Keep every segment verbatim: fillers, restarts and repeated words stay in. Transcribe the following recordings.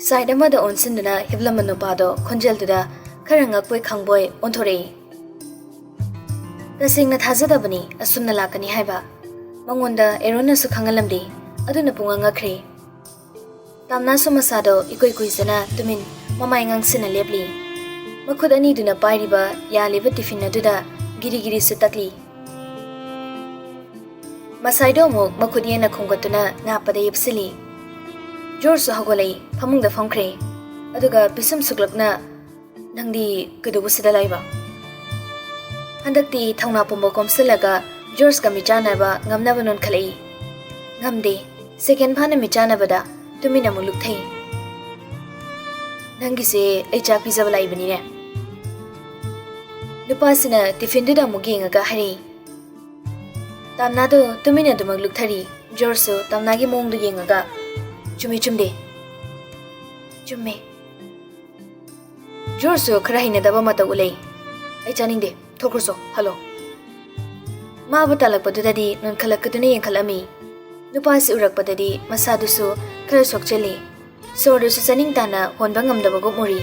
Side ꯑꯃꯗ ꯑꯣꯟꯁꯤꯟꯗꯨꯅ ꯍꯤꯞꯂꯝꯕ ꯅꯨꯄꯥꯗꯣ ꯈꯣꯟꯖꯦꯜꯗꯨꯗ ꯈꯔ ꯉꯛꯄꯣꯏ ꯈꯪꯕꯣꯏ ꯑꯣꯟꯊꯣꯔꯛꯏ꯫ ꯇꯁꯦꯡꯅ ꯊꯥꯖꯗꯕꯅꯤ ꯑꯁꯨꯝꯅ ꯂꯥꯛꯀꯅꯤ ꯍꯥꯏꯕ꯫ ꯃꯉꯣꯟꯗ ꯑꯦꯔꯣꯟꯅꯁꯨ ꯈꯪꯍꯜꯂꯝꯗꯦ꯫ ꯑꯗꯨꯅ ꯄꯨꯡꯉꯛ ꯉꯛꯈ꯭ꯔꯦ꯫ ꯇꯥꯝꯅꯥꯁꯨ ꯃꯁꯥꯗꯣ ꯏꯀꯨꯏ ꯀꯨꯏꯖꯅ ꯇꯨꯃꯤꯟ ꯃꯃꯥꯏ ꯉꯥꯡꯁꯤꯟꯅ ꯂꯦꯞꯂꯤ꯫ ꯃꯈꯨꯠ ꯑꯅꯤꯗꯨꯅ ꯄꯥꯏꯔꯤꯕ ꯌꯥꯜꯂꯤꯕ ꯇꯤꯐꯤꯟ ꯑꯗꯨꯗ ꯒꯤꯔꯤ ꯒꯤꯔꯤꯁꯨ ꯇꯛꯂꯤ꯫ ꯃꯁꯥꯏꯗꯣ ꯑꯃꯨꯛ ꯃꯈꯨꯠ ꯌꯦꯟꯅ ꯈꯣꯝꯒꯠꯇꯨꯅ ꯅꯥꯞꯄꯗ ꯌꯦꯞꯁꯤꯜꯂꯤ꯫ ꯖꯣꯔꯖꯁꯨ ꯍꯧꯒꯠꯂꯛꯏ, ꯐꯃꯨꯡꯗ ꯐꯝꯈ꯭ꯔꯦ꯫ ꯑꯗꯨꯒ ꯄꯤꯁꯨꯝ ꯁꯨꯛꯂꯞꯅ, "ꯅꯪꯗꯤ ꯀꯩꯗꯧꯕ ꯁꯤꯗ ꯂꯥꯛꯏꯕ?" ꯍꯟꯗꯛꯇꯤ ꯊꯧꯅꯥ ꯄꯨꯝꯕ ꯀꯣꯝꯁꯤꯜꯂꯒ ꯖꯣꯔꯖꯀ ꯃꯤꯆꯥꯟꯅꯕ ꯉꯝꯅꯕ ꯅꯣꯟꯈꯠꯂꯛꯏ꯫ ꯉꯝꯗꯦ, ꯁꯦꯀꯦꯟ ꯐꯥꯅ ꯃꯤꯆꯥꯟꯅꯕꯗ ꯇꯨꯃꯤꯟ ꯑꯃꯨꯛ ꯂꯨꯞꯊꯩ꯫ "ꯅꯪꯒꯤꯁꯦ ꯑꯩ ꯆꯥꯛ ꯄꯤꯖꯕ ꯂꯥꯛꯏꯕꯅꯤꯅꯦ?" ꯅꯨꯄꯥꯁꯤꯅ ꯇꯤꯐꯤꯟꯗꯨꯗ ꯑꯃꯨꯛ ꯌꯦꯡꯉꯒ ꯍꯥꯏꯔꯛꯏ꯫ ꯇꯥꯝꯅꯥꯗꯣ ꯇꯨꯃꯤꯟꯅ ꯑꯗꯨꯃꯛ ꯂꯨꯞꯊꯔꯤ꯫ ꯖꯣꯔꯖꯁꯨ ꯇꯥꯝꯅꯥꯒꯤ ꯃꯑꯣꯡꯗꯨ ꯌꯦꯡꯉꯒ, "ꯆꯨꯝꯃꯤ, ꯆꯨꯝꯗꯦ?" "ꯆꯨꯝꯃꯦ꯫" ꯖꯣꯔꯖꯁꯨ ꯈꯔ ꯍꯩꯅꯗꯕ ꯃꯇꯧ ꯎꯠꯂꯛꯏ꯫ "ꯑꯩ ꯆꯥꯅꯤꯡꯗꯦ, ꯊꯣꯛꯈ꯭ꯔꯣꯆꯣ, ꯍꯜꯂꯣ꯫" ꯃꯥꯕꯨ ꯇꯥꯜꯂꯛꯄꯗꯨꯗꯗꯤ ꯅꯣꯟꯈꯠꯂꯛꯀꯗꯨꯅ ꯌꯦꯡꯈꯠꯂꯝꯃꯤ꯫ ꯅꯨꯄꯥꯁꯤ ꯎꯔꯛꯄꯗꯗꯤ ꯃꯁꯥꯗꯨꯁꯨ ꯈꯔ ꯁꯣꯛꯆꯤꯜꯂꯤ꯫ ꯁꯣꯔꯗꯨꯁꯨ ꯆꯥꯅꯤꯡ ꯇꯥꯅ ꯍꯣꯟꯕ ꯉꯝꯗꯕꯒꯨꯝ ꯎꯔꯤ꯫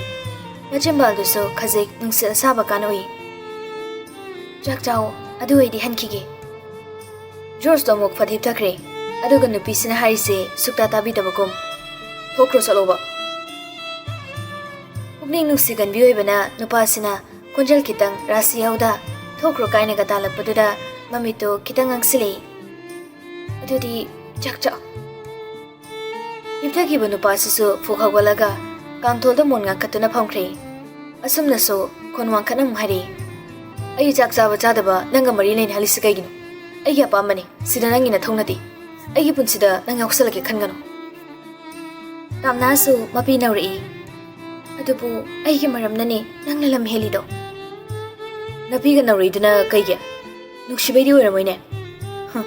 ꯃꯆꯤꯟꯕꯥꯜꯗꯨꯁꯨ ꯈꯖꯤꯛ ꯅꯨꯡꯁꯤꯠ ꯑꯁꯥꯕ ꯀꯥꯟꯅ ꯎꯏ꯫ "ꯆꯥꯛ ꯆꯥꯎ, ꯑꯗꯨ ꯑꯣꯏꯗꯤ ꯍꯟꯈꯤꯒꯦ꯫" ꯖꯣꯔꯖꯇꯣ ꯑꯃꯨꯛ ꯐꯠ ꯍꯤꯞꯊꯈ꯭ꯔꯦ꯫ ꯑꯗꯨꯒ ꯅꯨꯄꯤꯁꯤꯅ ꯍꯥꯏꯔꯤꯁꯦ ꯁꯨꯛꯇꯥ ꯇꯥꯕꯤꯗꯕꯒꯨꯝ, "ꯊꯣꯛꯈ꯭ꯔꯣ ꯆꯠꯂꯣꯕ꯫" ꯄꯨꯛꯅꯤꯡ ꯅꯨꯡꯁꯤꯒꯟꯕꯤ ꯑꯣꯏꯕꯅ ꯅꯨꯄꯥꯁꯤꯅ ꯈꯣꯟꯖꯦꯜ ꯈꯤꯇꯪ ꯔꯥꯁꯤ ꯌꯥꯎꯗ "ꯊꯣꯛꯈ꯭ꯔꯣ" ꯀꯥꯏꯅꯒ ꯇꯥꯜꯂꯛꯄꯗꯨꯗ ꯃꯃꯤꯠꯇꯨ ꯈꯤꯇꯪ ꯉꯥꯡꯁꯤꯜꯂꯛꯏ꯫ "ꯑꯗꯨꯗꯤ ꯆꯥꯛ ꯆꯥꯎ꯫" ꯍꯤꯞꯊꯈꯤꯕ ꯅꯨꯄꯥꯁꯤꯁꯨ ꯐꯨꯛ ꯍꯧꯒꯠꯂꯒ ꯀꯥꯡꯊꯣꯜꯗ ꯃꯣꯟ ꯉꯥꯡꯈꯠꯇꯨꯅ ꯐꯝꯈ꯭ꯔꯦ꯫ ꯑꯁꯨꯝꯅꯁꯨ ꯈꯣꯟ ꯋꯥꯡꯈꯠꯅ ꯑꯃꯨꯛ ꯍꯥꯏꯔꯛꯏ, "ꯑꯩ ꯆꯥꯛ ꯆꯥꯕ ꯆꯥꯗꯕ ꯅꯪꯒ ꯃꯔꯤ ꯂꯩꯅꯍꯜꯂꯤꯁꯤ ꯀꯩꯒꯤꯅꯣ? ꯑꯩꯒꯤ ꯑꯄꯥꯝꯕꯅꯤ, ꯁꯤꯗ ꯅꯪꯒꯤ ꯅꯊꯧ ꯅꯠꯇꯦ꯫ ꯑꯩꯒꯤ ꯄꯨꯟꯁꯤꯗ ꯅꯪ ꯌꯥꯎꯁꯜꯂꯛꯀꯦ ꯈꯟꯒꯅꯨ꯫" ꯇꯥꯝꯅꯥꯁꯨ ꯃꯄꯤ ꯅꯧꯔꯛꯏ꯫ "ꯑꯗꯨꯕꯨ ꯑꯩꯒꯤ ꯃꯔꯝꯅꯅꯦ ꯅꯪꯅ ꯂꯝ ꯍꯦꯜꯂꯤꯗꯣ꯫" "ꯅꯄꯤꯒ ꯅꯧꯔꯛꯏꯗꯨꯅ ꯀꯩꯒꯤ? ꯅꯨꯡꯁꯤꯕꯩꯗꯤ ꯑꯣꯏꯔꯝꯃꯣꯏꯅꯦ?" "ꯍꯨꯝ,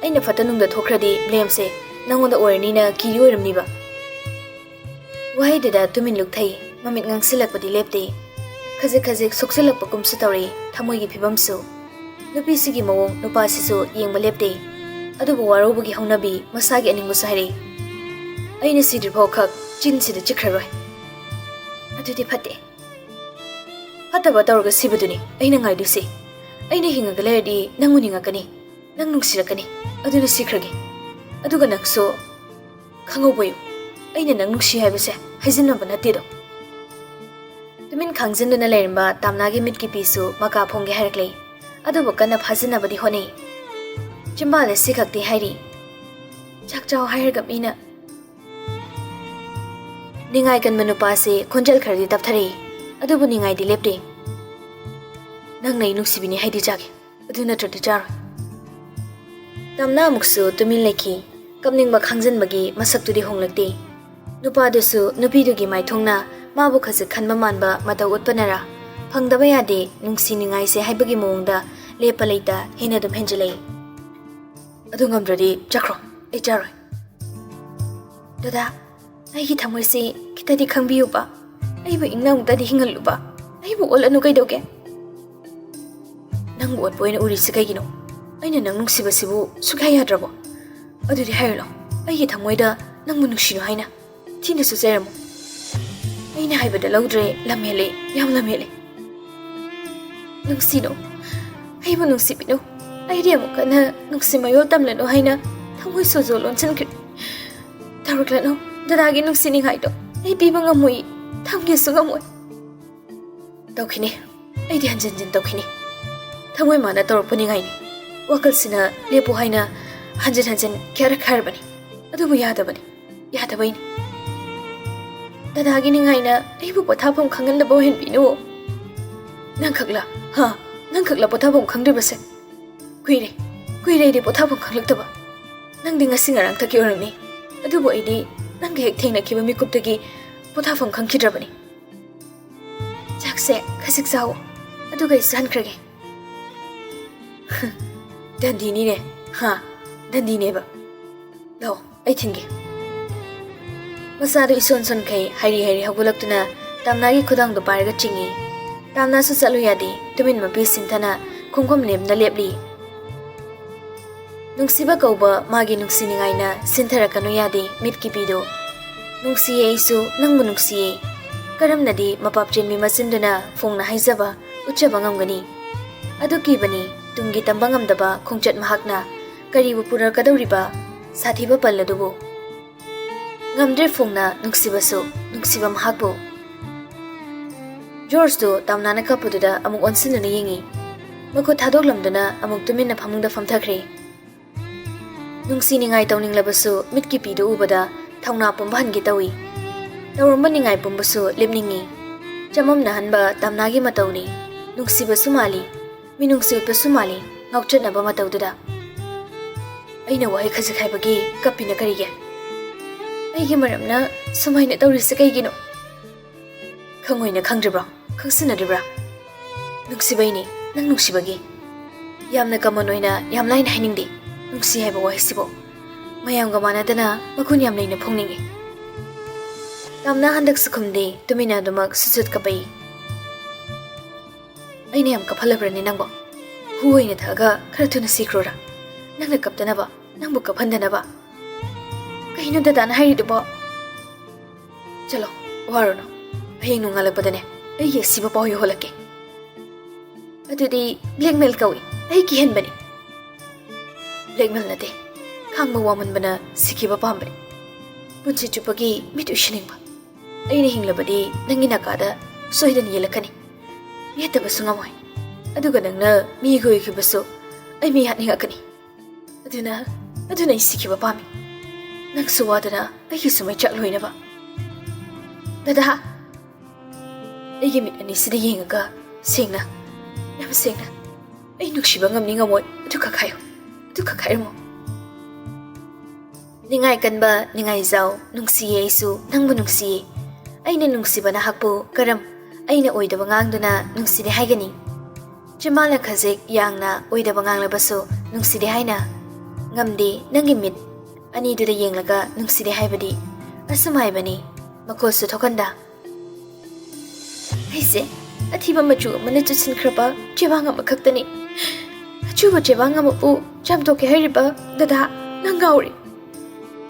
ꯑꯩꯅ ꯐꯠꯇ ꯅꯨꯡꯗ ꯊꯣꯛꯈ꯭ꯔꯗꯤ ꯕ꯭ꯂꯦꯝꯁꯦ ꯅꯪꯉꯣꯟꯗ ꯑꯣꯏꯔꯅꯤꯅ ꯀꯤꯔꯤ ꯑꯣꯏꯔꯝꯅꯤꯕ?" ꯋꯥꯍꯩꯗꯨꯗ ꯇꯨꯃꯤꯟ ꯂꯨꯞꯊꯩ, ꯃꯃꯤꯠ ꯉꯥꯡꯁꯤꯜꯂꯛꯄꯗꯤ ꯂꯦꯞꯇꯦ꯫ ꯈꯖꯤꯛ ꯈꯖꯤꯛ ꯁꯣꯛꯆꯤꯜꯂꯛꯄꯒꯨꯝꯁꯨ ꯇꯧꯔꯛꯏ ꯊꯃꯣꯏꯒꯤ ꯐꯤꯕꯝꯁꯨ꯫ ꯅꯨꯄꯤꯁꯤꯒꯤ ꯃꯑꯣꯡ ꯅꯨꯄꯥꯁꯤꯁꯨ ꯌꯦꯡꯕ ꯂꯦꯞꯇꯦ꯫ ꯑꯗꯨꯕꯨ ꯋꯥꯔꯧꯕꯒꯤ ꯍꯧꯅꯕꯤ ꯃꯁꯥꯒꯤ ꯑꯅꯤꯡꯕꯁꯨ ꯍꯥꯏꯔꯛꯏ꯫ ꯑꯩꯅ ꯁꯤꯗ꯭ꯔꯤꯐꯥꯎ ꯈꯛ ꯆꯤꯟꯁꯤꯗ ꯆꯤꯛꯈ꯭ꯔꯔꯣꯏ꯫ ꯑꯗꯨꯗꯤ ꯐꯠꯇꯦ꯫ ꯐꯠꯇꯕ ꯇꯧꯔꯒ ꯁꯤꯕꯗꯨꯅꯤ ꯑꯩꯅ ꯉꯥꯏꯗꯣꯏꯁꯤ꯫ ꯑꯩꯅ ꯍꯤꯡꯉꯒ ꯂꯩꯔꯗꯤ ꯅꯪ ꯎꯅꯤꯡꯉꯛꯀꯅꯤ, ꯅꯪ ꯅꯨꯡꯁꯤꯔꯛꯀꯅꯤ꯫ ꯑꯗꯨꯅ ꯁꯤꯈ꯭ꯔꯒꯦ꯫ ꯑꯗꯨꯒ ꯅꯪꯁꯨ ꯈꯪꯍꯧꯕꯌꯨ, ꯑꯩꯅ ꯅꯪ ꯅꯨꯡꯁꯤ ꯍꯥꯏꯕꯁꯦ ꯍꯥꯏꯖꯤꯟꯅꯕ ꯅꯠꯇꯦꯗꯣ꯫ ꯇꯨꯃꯤꯟ ꯈꯥꯡꯖꯤꯟꯗꯨꯅ ꯂꯩꯔꯝꯕ ꯇꯥꯝꯅꯥꯒꯤ ꯃꯤꯠꯀꯤ ꯄꯤꯁꯨ ꯃꯀꯥ ꯐꯣꯡꯒꯦ ꯍꯥꯏꯔꯛꯂꯦ꯫ ꯑꯗꯨꯕꯨ ꯀꯟꯅ ꯐꯥꯖꯤꯟꯅꯕꯗꯤ ꯍꯣꯠꯅꯩ꯫ ꯆꯤꯝꯕꯥꯜꯗ ꯁꯤ ꯈꯛꯇꯤ ꯍꯥꯏꯔꯤ, "ꯆꯥꯛ ꯆꯥꯎ" ꯍꯥꯏꯔꯒ ꯃꯤꯅ꯫ ꯅꯤꯡꯉꯥꯏ ꯀꯟꯕ ꯅꯨꯄꯥꯁꯦ ꯈꯣꯟꯖꯦꯜ ꯈꯔꯗꯤ ꯇꯞꯊꯔꯛꯏ, ꯑꯗꯨꯕꯨ ꯅꯤꯡꯉꯥꯏꯗꯤ ꯂꯦꯞꯇꯦ꯫ "ꯅꯪꯅ ꯑꯩ ꯅꯨꯡꯁꯤꯕꯤꯅꯤ ꯍꯥꯏꯗꯤ ꯆꯥꯒꯦ, ꯑꯗꯨ ꯅꯠꯇ꯭ꯔꯗꯤ ꯆꯥꯔꯣꯏ"꯫ ꯇꯝꯅ ꯑꯃꯨꯛꯁꯨ ꯇꯨꯃꯤꯟ ꯂꯩꯈꯤ꯫ ꯀꯞꯅꯤꯡꯕ ꯈꯥꯡꯖꯟꯕꯒꯤ ꯃꯁꯛꯇꯨꯗꯤ ꯍꯣꯡꯂꯛꯇꯦ꯫ ꯅꯨꯄꯥꯗꯨꯁꯨ ꯅꯨꯄꯤꯗꯨꯒꯤ ꯃꯥꯏꯊꯣꯡꯅ ꯃꯥꯕꯨ ꯈꯖꯤꯛ ꯈꯟꯕ ꯃꯥꯟꯕ ꯃꯇꯧ ꯎꯠꯄꯅꯔꯥ, ꯐꯪꯗꯕ ꯌꯥꯗꯦ ꯅꯨꯡꯁꯤ ꯅꯤꯡꯉꯥꯏꯁꯦ ꯍꯥꯏꯕꯒꯤ ꯃꯑꯣꯡꯗ ꯂꯦꯞꯄ ꯂꯩꯇ ꯍꯦꯟꯅ ꯑꯗꯨꯝ ꯍꯦꯟꯖꯤꯜꯂꯛꯏ꯫ "ꯑꯗꯨ ꯉꯝꯗ꯭ꯔꯗꯤ ꯆꯠꯈ꯭ꯔꯣ, ꯑꯩ ꯆꯥꯔꯣꯏ"꯫ "ꯗꯗꯥ, ꯑꯩꯒꯤ ꯊꯃꯣꯏꯁꯤ ꯈꯤꯇꯗꯤ ꯈꯪꯕꯤꯌꯨꯕ, ꯑꯩꯕꯨ ꯏꯪꯅ ꯑꯃꯨꯛꯇꯗꯤ ꯍꯤꯡꯍꯜꯂꯨꯕ, ꯑꯩꯕꯨ ꯑꯣꯠꯂꯅꯨ ꯀꯩꯗꯧꯒꯦ?" "ꯅꯪꯕꯨ ꯑꯣꯠꯄ ꯑꯣꯏꯅ ꯎꯔꯤꯁꯤ ꯀꯩꯒꯤꯅꯣ? ꯑꯩꯅ ꯅꯪ ꯅꯨꯡꯁꯤꯕꯁꯤꯕꯨ ꯁꯨꯛꯌꯥ ꯌꯥꯗ꯭ꯔꯕꯣ? ꯑꯗꯨꯗꯤ ꯍꯥꯏꯔꯨꯅꯨ, ꯑꯩꯒꯤ ꯊꯃꯣꯏꯗ ꯅꯪꯕꯨ ꯅꯨꯡꯁꯤꯅꯨ ꯍꯥꯏꯅ ꯊꯤꯅꯁꯨ ꯆꯩꯔꯝꯃꯨ꯫ ꯑꯩꯅ ꯍꯥꯏꯕꯗ ꯂꯧꯗ꯭ꯔꯦ, ꯂꯝ ꯍꯦꯜꯂꯦ, ꯌꯥꯝ ꯂꯝ ꯍꯦꯜꯂꯦ꯫ ꯅꯨꯡꯁꯤꯅꯨ, ꯑꯩꯕꯨ ꯅꯨꯡꯁꯤꯕꯤꯅꯨ, ꯑꯩꯗꯤ ꯑꯃꯨꯛ ꯍꯟꯅ ꯅꯨꯡꯁꯤ ꯃꯌꯣꯜ ꯇꯝꯂꯅꯨ ꯍꯥꯏꯅ ꯊꯃꯣꯏ ꯁꯣꯖꯣ ꯂꯣꯟꯁꯤꯟꯈ꯭ꯔꯦ꯫ ꯇꯧꯔꯛꯂꯅꯨ, ꯗꯗꯥꯒꯤ ꯅꯨꯡꯁꯤ ꯅꯤꯡꯉꯥꯏꯗꯣ ꯑꯩ ꯄꯤꯕ ꯉꯝꯃꯣꯏ, ꯊꯝꯒꯦꯁꯨ ꯉꯝꯃꯣꯏ"꯫ "ꯇꯧꯈꯤꯅꯤ, ꯑꯩꯗꯤ ꯍꯟꯖꯤꯟ ꯍꯟꯖꯤꯟ ꯇꯧꯈꯤꯅꯤ꯫ ꯊꯃꯣꯏ ꯃꯥꯅ ꯇꯧꯔꯛꯄ ꯅꯤꯡꯉꯥꯏꯅꯤ꯫ ꯋꯥꯈꯜꯁꯤꯅ ꯂꯦꯞꯄꯨ ꯍꯥꯏꯅ ꯍꯟꯖꯤꯟ ꯍꯟꯖꯤꯟ ꯀꯌꯥꯔꯛ ꯍꯥꯏꯔꯕꯅꯤ, ꯑꯗꯨꯕꯨ ꯌꯥꯗꯕꯅꯤ, ꯌꯥꯗꯕꯩꯅꯤ꯫ ꯗꯗꯥꯒꯤ ꯅꯤꯡꯉꯥꯏꯅ ꯑꯩꯕꯨ ꯄꯣꯊꯥꯐꯝ ꯈꯪꯍꯟꯗꯕ ꯑꯣꯏꯍꯟꯕꯤꯅꯨ"꯫ "ꯅꯪꯈꯛꯂ? ꯍꯥ? ꯅꯪꯈꯛꯂ ꯄꯣꯊꯥꯐꯝ ꯈꯪꯗ꯭ꯔꯤꯕꯁꯦ? ꯀꯨꯏꯔꯦ, ꯀꯨꯏꯔꯦ ꯑꯩꯗꯤ ꯄꯣꯊꯥꯐꯝ ꯈꯪꯂꯛꯇꯕ꯫ ꯅꯪꯗꯤ ꯉꯁꯤ ꯉꯔꯥꯡ ꯊꯛꯀꯤ ꯑꯣꯏꯔꯝꯅꯤ, ꯑꯗꯨꯕꯨ ꯑꯩꯗꯤ ꯅꯪꯒ ꯍꯦꯛ ꯊꯦꯡꯅꯈꯤꯕ ꯃꯤꯀꯨꯞꯇꯒꯤ ꯄꯣꯊꯥꯐꯝ ꯈꯪꯈꯤꯗ꯭ꯔꯕꯅꯤ꯫ ꯆꯥꯛꯁꯦ ꯈꯖꯤꯛ ꯆꯥꯎ, ꯑꯗꯨꯒ ꯑꯩ ꯆꯥꯟꯈ꯭ꯔꯒꯦ"꯫ "ꯗꯟꯗꯤꯅꯤꯅꯦ"꯫ "ꯍꯥ? ꯗꯟꯗꯤꯅꯦꯕ꯫ ꯂꯥꯛꯑꯣ, ꯑꯩ ꯊꯤꯟꯒꯦ"꯫ ꯃꯆꯥꯗꯨ ꯏꯁꯣꯟ ꯁꯣꯟꯈꯩ ꯍꯥꯏꯔꯤ ꯍꯥꯏꯔꯤ ꯍꯧꯒꯠꯂꯛꯇꯨꯅ ꯇꯝꯅꯥꯒꯤ ꯈꯨꯗꯥꯡꯗꯨ ꯄꯥꯏꯔꯒ ꯆꯤꯡꯏ꯫ ꯇꯝꯅꯥꯁꯨ ꯆꯠꯂꯨ ꯌꯥꯗꯦ, ꯇꯨꯃꯤꯟ ꯃꯄꯤ ꯁꯤꯟꯊꯅ ꯈꯣꯡꯐꯝ ꯅꯦꯝꯅ ꯂꯦꯞꯂꯤ꯫ ꯅꯨꯡꯁꯤꯕ ꯀꯧꯕ ꯃꯥꯒꯤ ꯅꯨꯡꯁꯤꯅꯤꯡꯉꯥꯏꯅ ꯁꯤꯟꯊꯔꯛꯀꯅꯨ ꯌꯥꯗꯦ ꯃꯤꯠꯀꯤ ꯄꯤꯗꯨ꯫ ꯅꯨꯡꯁꯤꯌꯦ ꯑꯩꯁꯨ ꯅꯪꯕꯨ ꯅꯨꯡꯁꯤꯌꯦ꯫ ꯀꯔꯝꯅꯗꯤ ꯃꯄꯥꯞ ꯆꯦꯟꯕꯤ ꯃꯆꯤꯟꯗꯨꯅ ꯐꯣꯡꯅ ꯍꯥꯏꯖꯕ ꯎꯠꯆꯕ ꯉꯝꯒꯅꯤ? ꯑꯗꯨ ꯀꯤꯕꯅꯤ ꯇꯨꯡꯒꯤ ꯇꯝꯕ ꯉꯝꯗꯕ ꯈꯣꯡꯆꯠ ꯃꯍꯥꯛꯅ ꯀꯔꯤꯕꯨ ꯄꯨꯔꯛꯀꯗꯧꯔꯤꯕ ꯁꯥꯊꯤꯕ ꯄꯜ ꯑꯗꯨꯕꯨ꯫ ꯉꯝꯗ꯭ꯔꯦ ꯐꯣꯡꯅ ꯅꯨꯡꯁꯤꯕꯁꯨ ꯅꯨꯡꯁꯤꯕ ꯃꯍꯥꯛꯄꯨ꯫ ꯖꯣꯔꯖꯇꯨ ꯇꯝꯅꯥꯅ ꯀꯞꯄꯗꯨꯗ ꯑꯃꯨꯛ ꯑꯣꯟꯁꯤꯟꯗꯨꯅ ꯌꯦꯡꯉꯤ꯫ ꯃꯈꯨꯠ ꯊꯥꯗꯣꯛꯂꯝꯗꯨꯅ ꯑꯃꯨꯛ ꯇꯨꯃꯤꯟꯅ ꯐꯃꯨꯡꯗ ꯐꯝꯊꯈ꯭ꯔꯦ꯫ ꯅꯨꯡꯁꯤ ꯅꯤꯡꯉꯥꯏ ꯇꯧꯅꯤꯡꯂꯕꯁꯨ ꯃꯤꯠꯀꯤ ꯄꯤꯗꯨ ꯎꯕꯗ ꯊꯧꯅꯥ ꯄꯨꯝꯕ ꯍꯟꯒꯦ ꯇꯧꯏ꯫ ꯇꯧꯔꯝꯕ ꯅꯤꯡꯉꯥꯏ ꯄꯨꯝꯕꯁꯨ ꯂꯦꯞꯅꯤꯡꯉꯤ꯫ ꯆꯃꯝꯅꯍꯟꯕ ꯇꯝꯅꯥꯒꯤ ꯃꯇꯧꯅꯤ꯫ ꯅꯨꯡꯁꯤꯕꯁꯨ ꯃꯥꯜꯂꯤ, ꯃꯤꯅꯨꯡꯁꯤ ꯎꯠꯄꯁꯨ ꯃꯥꯜꯂꯤ ꯉꯥꯎꯆꯠꯅꯕ ꯃꯇꯧꯗꯨꯗ꯫ ꯑꯩꯅ ꯋꯥꯍꯩ ꯈꯖꯤꯛ ꯍꯥꯏꯕꯒꯤ ꯀꯞꯄꯤꯅ ꯀꯔꯤꯒꯤ? ꯑꯩꯒꯤ ꯃꯔꯝꯅ ꯁꯨꯃꯥꯏꯅ ꯇꯧꯔꯤꯁꯦ ꯀꯩꯒꯤꯅꯣ? ꯈꯪꯉꯣꯏꯅ ꯈꯪꯗ꯭ꯔꯤꯕ꯭ꯔꯣ? ꯈꯪꯁꯤꯟꯅꯗ꯭ꯔꯤꯕ꯭ꯔꯥ? ꯅꯨꯡꯁꯤꯕꯩꯅꯦ, ꯅꯪ ꯅꯨꯡꯁꯤꯕꯒꯤ꯫ ꯌꯥꯝꯅ ꯀꯃꯟ ꯑꯣꯏꯅ ꯌꯥꯝ ꯂꯥꯏꯅ ꯍꯥꯏꯅꯤꯡꯗꯦ ꯅꯨꯡꯁꯤ ꯍꯥꯏꯕ ꯋꯥꯍꯩꯁꯤꯕꯨ꯫ ꯃꯌꯥꯝꯒ ꯃꯥꯟꯅꯗꯅ ꯃꯒꯨꯟ ꯌꯥꯝ ꯂꯩꯅ ꯐꯣꯡꯅꯤꯡꯉꯤ꯫ ꯇꯝꯅꯥ ꯍꯟꯗꯛꯁꯨ ꯈꯨꯝꯗꯦ, ꯇꯨꯃꯤꯟꯅ ꯑꯗꯨꯃꯛ ꯁꯨꯠ ꯁꯨꯠ ꯀꯞꯄꯛꯏ꯫ ꯑꯩꯅ ꯌꯥꯝ ꯀꯞꯍꯜꯂꯕ꯭ꯔꯅꯦ ꯅꯪꯕꯣ? ꯍꯨ ꯑꯣꯏꯅ ꯊꯛꯑꯒ ꯈꯔ ꯊꯨꯅ ꯁꯤꯈ꯭ꯔꯣꯔꯥ? ꯅꯪꯅ ꯀꯞꯇꯅꯕ, ꯅꯪꯕꯨ ꯀꯞꯍꯟꯗꯅꯕ꯫ ꯀꯩꯅꯣ ꯗꯗꯥꯅ ꯍꯥꯏꯔꯤꯗꯨꯕꯣ? ꯆꯠꯂꯣ, ꯋꯥꯔꯨꯅꯨ꯫ ꯍꯌꯦꯡ ꯅꯣꯡꯉꯥꯜꯂꯛꯄꯗꯅꯦ ꯑꯩꯒꯤ ꯑꯁꯤꯕ ꯄꯥꯎ ꯌꯧꯍꯜꯂꯛꯀꯦ꯫ ꯑꯗꯨꯗꯤ ꯕ꯭ꯂꯦꯛꯃꯦꯜ ꯀꯧꯏ, ꯑꯩ ꯀꯤꯍꯟꯕꯅꯤ꯫ ꯕ꯭ꯂꯦꯛꯃꯦꯜ ꯅꯠꯇꯦ, ꯈꯥꯡꯕ ꯋꯥꯃꯟꯕꯅ ꯁꯤꯈꯤꯕ ꯄꯥꯝꯕꯅꯤ꯫ ꯄꯨꯟꯁꯤ ꯆꯨꯞꯄꯒꯤ ꯃꯤꯠ ꯎꯏꯁꯤꯟꯅꯤꯡꯕ꯫ ꯑꯩꯅ ꯍꯤꯡꯂꯕꯗꯤ ꯅꯪꯒꯤ ꯅꯥꯀꯥꯗ ꯁꯣꯏꯗꯅ ꯌꯦꯜꯂꯛꯀꯅꯤ꯫ ꯌꯦꯠꯇꯕꯁꯨ ꯉꯝꯃꯣꯏ꯫ ꯑꯗꯨꯒ ꯅꯪꯅ ꯃꯤꯒꯤ ꯑꯣꯏꯈꯤꯕꯁꯨ ꯑꯩ ꯃꯤ ꯍꯥꯠꯅꯤꯡꯉꯛꯀꯅꯤ꯫ ꯑꯗꯨꯅ, ꯑꯗꯨꯅ ꯑꯩ ꯁꯤꯈꯤꯕ ꯄꯥꯝꯃꯤ꯫ ꯅꯪꯁꯨ ꯋꯥꯗꯅ ꯑꯩꯒꯤꯁꯨ ꯃꯩꯆꯥꯛ ꯂꯣꯏꯅꯕ꯫ ꯗꯗꯥ, ꯑꯩꯒꯤ ꯃꯤꯠ ꯑꯅꯤꯁꯤꯗ ꯌꯦꯡꯉꯒ ꯁꯦꯡꯅ, ꯌꯥꯝ ꯁꯦꯡꯅ, ꯑꯩ ꯅꯨꯡꯁꯤꯕ ꯉꯝꯅꯤ ꯉꯝꯃꯣꯏ ꯑꯗꯨꯈꯛ ꯍꯥꯏꯌꯨ, ꯑꯗꯨꯈꯛ ꯍꯥꯏꯔꯝꯃꯣ꯫ ꯅꯤꯡꯉꯥꯏ ꯀꯟꯕ, ꯅꯤꯡꯉꯥꯏꯖꯥꯎ, ꯅꯨꯡꯁꯤꯌꯦ ꯑꯩꯁꯨ ꯅꯪꯕꯨ ꯅꯨꯡꯁꯤꯌꯦ꯫ ꯑꯩꯅ ꯅꯨꯡꯁꯤꯕ ꯅꯍꯥꯛꯄꯨ ꯀꯔꯝ ꯑꯩꯅ ꯑꯣꯏꯗꯕ ꯉꯥꯡꯗꯨꯅ ꯅꯨꯡꯁꯤꯗꯦ ꯍꯥꯏꯒꯅꯤ? ꯆꯤꯝꯕꯥꯜꯅ ꯈꯖꯤꯛ ꯌꯥꯡꯅ ꯑꯣꯏꯗꯕ ꯉꯥꯡꯂꯕꯁꯨ ꯅꯨꯡꯁꯤꯗꯦ ꯍꯥꯏꯅ ꯉꯝꯗꯦ꯫ ꯅꯪꯒꯤ ꯃꯤꯠ ꯑꯅꯤꯗꯨꯗ ꯌꯦꯡꯂꯒ ꯅꯨꯡꯁꯤꯗꯦ ꯍꯥꯏꯕꯗꯤ ꯑꯁꯨꯝ ꯍꯥꯏꯕꯅꯤ, ꯃꯈꯣꯜꯁꯨ ꯊꯣꯛꯍꯟꯗ꯫ ꯑꯩꯁꯦ ꯑꯊꯤꯕ ꯃꯆꯨ ꯑꯃꯅ ꯆꯨꯁꯤꯟꯈ꯭ꯔꯕ ꯆꯦꯕꯥꯡ ꯑꯃꯈꯛꯇꯅꯤ꯫ ꯑꯆꯨꯕ ꯆꯦꯕꯥꯡ ꯑꯃꯕꯨ ꯆꯥꯝꯊꯣꯛꯀꯦ ꯍꯥꯏꯔꯤꯕ ꯗꯗꯥ, ꯅꯪ ꯉꯥꯎꯔꯦ꯫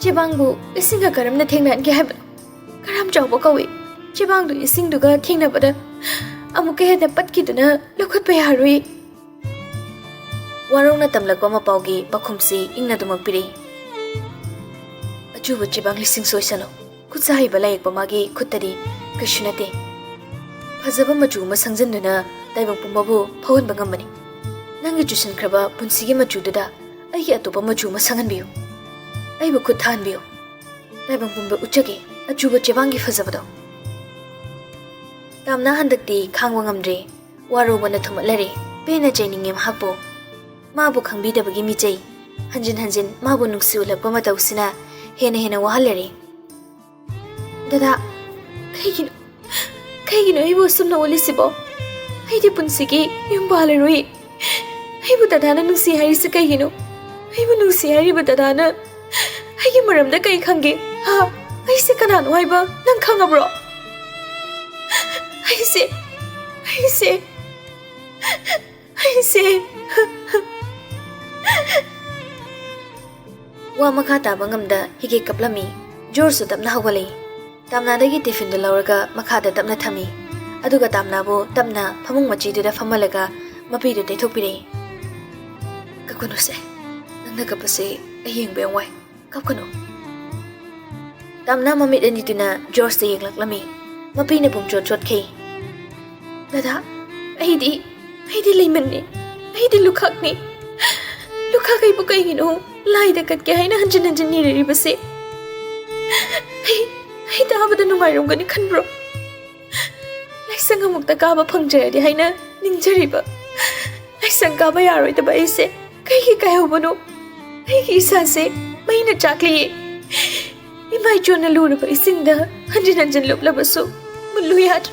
ꯆꯦꯕꯥꯡꯕꯨ ꯏꯁꯤꯡꯒ ꯀꯔꯝꯅ ꯊꯦꯡꯅꯍꯟꯒꯦ ꯍꯥꯏꯕꯅꯣ? ꯀꯔꯝ ꯆꯥꯎꯕ ꯀꯧꯏ? ꯆꯦꯕꯥꯡꯗꯨ ꯏꯁꯤꯡꯗꯨꯒ ꯊꯦꯡꯅꯕꯗ ꯑꯃꯨꯛꯀ ꯍꯦꯟꯅ ꯄꯠꯈꯤꯗꯨꯅ ꯂꯧꯈꯠꯄ ꯌꯥꯔꯣꯏ꯫ ꯋꯥꯔꯧꯅ ꯇꯝꯂꯛꯄ ꯃꯄꯥꯎꯒꯤ ꯄꯥꯎꯈꯨꯝꯁꯤ ꯏꯪꯅꯗꯨꯃꯛ ꯄꯤꯔꯛꯏ꯫ ꯑꯆꯨꯕ ꯆꯦꯕꯥꯡ ꯂꯤꯁꯤꯡ ꯁꯣꯏꯁꯅꯨ꯫ ꯈꯨꯠꯁꯥ ꯍꯩꯕ ꯂꯥꯏꯌꯦꯛꯄ ꯃꯥꯒꯤ ꯈꯨꯠꯇꯗꯤ ꯀꯩꯁꯨ ꯅꯠꯇꯦ꯫ ꯐꯖꯕ ꯃꯆꯨ ꯑꯃ ꯁꯪꯖꯟꯗꯨꯅ ꯇꯥꯏꯕꯪ ꯄꯨꯝꯕꯕꯨ ꯐꯥꯎꯍꯟꯕ ꯉꯝꯕꯅꯤ꯫ ꯅꯪꯒꯤ ꯆꯨꯁꯤꯟꯈ꯭ꯔꯕ ꯄꯨꯟꯁꯤꯒꯤ ꯃꯆꯨꯗꯨꯗ ꯑꯩꯒꯤ ꯑꯇꯣꯞꯄ ꯃꯆꯨ ꯑꯃ ꯁꯪꯍꯟꯕꯤꯌꯨ꯫ ꯑꯩꯕꯨ ꯈꯨꯠ ꯊꯥꯍꯟꯕꯤꯌꯨ꯫ ꯇꯥꯏꯕꯪ ꯄꯨꯝꯕ ꯎꯠꯆꯒꯦ ꯑꯆꯨꯕ ꯆꯦꯕꯥꯡꯒꯤ ꯐꯖꯕꯗꯣ꯫ ꯇꯥꯝꯅ ꯍꯟꯗꯛꯇꯤ ꯈꯥꯡꯕ ꯉꯝꯗ꯭ꯔꯦ꯫ ꯋꯥꯔꯧꯕꯅ ꯊꯨꯝꯍꯠꯂꯔꯦ꯫ ꯄꯦꯟꯅ ꯆꯩꯅꯤꯡꯉꯦ ꯃꯍꯥꯛꯄꯨ꯫ ꯃꯥꯕꯨ ꯈꯪꯕꯤꯗꯕꯒꯤ ꯃꯤꯆꯩ꯫ ꯍꯟꯖꯤꯟ ꯍꯟꯖꯤꯟ ꯃꯥꯕꯨ ꯅꯨꯡꯁꯤ ꯎꯠꯂꯛꯄ ꯃꯇꯧꯁꯤꯅ ꯍꯦꯟꯅ ꯍꯦꯟꯅ ꯋꯥꯍꯜꯂꯔꯦ꯫ ꯗꯗꯥ, ꯀꯩꯒꯤꯅꯣ? ꯀꯩꯒꯤꯅꯣ ꯑꯩꯕꯨ ꯑꯁꯨꯝꯅ ꯑꯣꯠꯂꯤꯁꯤꯕꯣ? ꯑꯩꯗꯤ ꯄꯨꯟꯁꯤꯒꯤ ꯌꯨꯝ ꯄꯥꯜꯂꯔꯣꯏ꯫ ꯑꯩꯕꯨ ꯗꯗꯥꯅ ꯅꯨꯡꯁꯤ ꯍꯥꯏꯔꯤꯁꯤ ꯀꯩꯒꯤꯅꯣ? ꯑꯩꯕꯨ ꯅꯨꯡꯁꯤ ꯍꯥꯏꯔꯤꯕ ꯗꯗꯥꯅ ꯑꯩꯒꯤ ꯃꯔꯝꯗ ꯀꯩ ꯈꯪꯒꯦ? ꯍꯥ? ꯑꯩꯁꯦ ꯀꯅꯥꯅꯣ ꯍꯥꯏꯕ ꯅꯪ ꯈꯪꯉꯕ꯭ꯔꯣ? ꯑꯩꯁꯦ, ꯑꯩꯁꯦ, ꯑꯩꯁꯦ꯫ ꯋꯥ ꯃꯈꯥ ꯇꯥꯕ ꯉꯝꯗ ꯍꯤꯒꯦ ꯀꯞꯂꯝꯃꯤ꯫ ꯖꯣꯔꯖꯁꯨ ꯇꯞꯅ ꯍꯧꯒꯠꯂꯛꯏ꯫ ꯇꯥꯝꯅꯥꯗꯒꯤ ꯇꯤꯐꯤꯟꯗꯨ ꯂꯧꯔꯒ ꯃꯈꯥꯗ ꯇꯞꯅ ꯊꯝꯃꯤ꯫ ꯑꯗꯨꯒ ꯇꯥꯝꯅꯥꯕꯨ ꯇꯞꯅ ꯐꯃꯨꯡ ꯃꯆꯤꯗꯨꯗ ꯐꯝꯍꯜꯂꯒ ꯃꯄꯤꯗꯨ ꯇꯩꯊꯣꯛꯄꯤꯔꯛꯏ꯫ "ꯀꯞꯀꯅꯨꯁꯦ, ꯅꯪꯅ ꯀꯞꯄꯁꯦ ꯑꯩ ꯌꯦꯡꯕ ꯌꯥꯝ ꯋꯥꯏ꯫ ꯀꯞꯀꯅꯨ꯫" ꯇꯥꯝꯅꯥ ꯃꯃꯤꯠ ꯑꯅꯤꯗꯨꯅ ꯖꯣꯔꯖꯇ ꯌꯦꯡꯂꯛꯂꯝꯃꯤ꯫ ꯃꯄꯤꯅ ꯄꯨꯝꯆꯣꯠ ꯆꯣꯠꯈꯩ꯫ "ꯗꯗꯥ, ꯑꯩꯗꯤ, ꯑꯩꯗꯤ ꯂꯩꯃꯟꯅꯤ꯫ ꯑꯩꯗꯤ ꯂꯨꯈꯥꯛꯅꯤ꯫ ꯂꯨꯈꯥꯛ ꯑꯩꯕꯨ ꯀꯩꯒꯤꯅꯣ ꯂꯥꯏꯗ ꯀꯠꯀꯦ ꯍꯥꯏꯅ ꯍꯟꯖꯤꯟ ꯍꯟꯖꯤꯟ ꯅꯤꯔꯛꯏꯕꯁꯦ? ꯑꯩ, ꯑꯩ ꯇꯥꯕꯗ ꯅꯨꯡꯉꯥꯏꯔꯝꯒꯅꯤ ꯈꯟꯕ꯭ꯔꯣ? ꯂꯥꯏꯁꯪ ꯑꯃꯨꯛꯇ ꯀꯥꯕ ꯐꯪꯖꯔꯗꯤ ꯍꯥꯏꯅ ꯅꯤꯡꯖꯔꯤꯕ꯫ ꯂꯥꯏꯁꯪ ꯀꯥꯕ ꯌꯥꯔꯣꯏꯗꯕ ꯑꯩꯁꯦ ꯀꯩꯒꯤ ꯀꯥꯏꯍꯧꯕꯅꯣ? ꯑꯩꯒꯤ ꯏꯁꯥꯁꯦ ꯃꯩꯅ ꯆꯥꯛꯂꯤꯌꯦ꯫ ꯏꯃꯥ ꯏꯆꯣꯟꯅ ꯂꯨꯔꯕ ꯏꯁꯤꯡꯗ ꯍꯟꯖꯤꯟ ꯍꯟꯖꯤꯟ ꯂꯨꯞꯂꯕꯁꯨ ꯃꯨꯠꯂꯨ ꯌꯥꯗ꯭ꯔꯦ꯫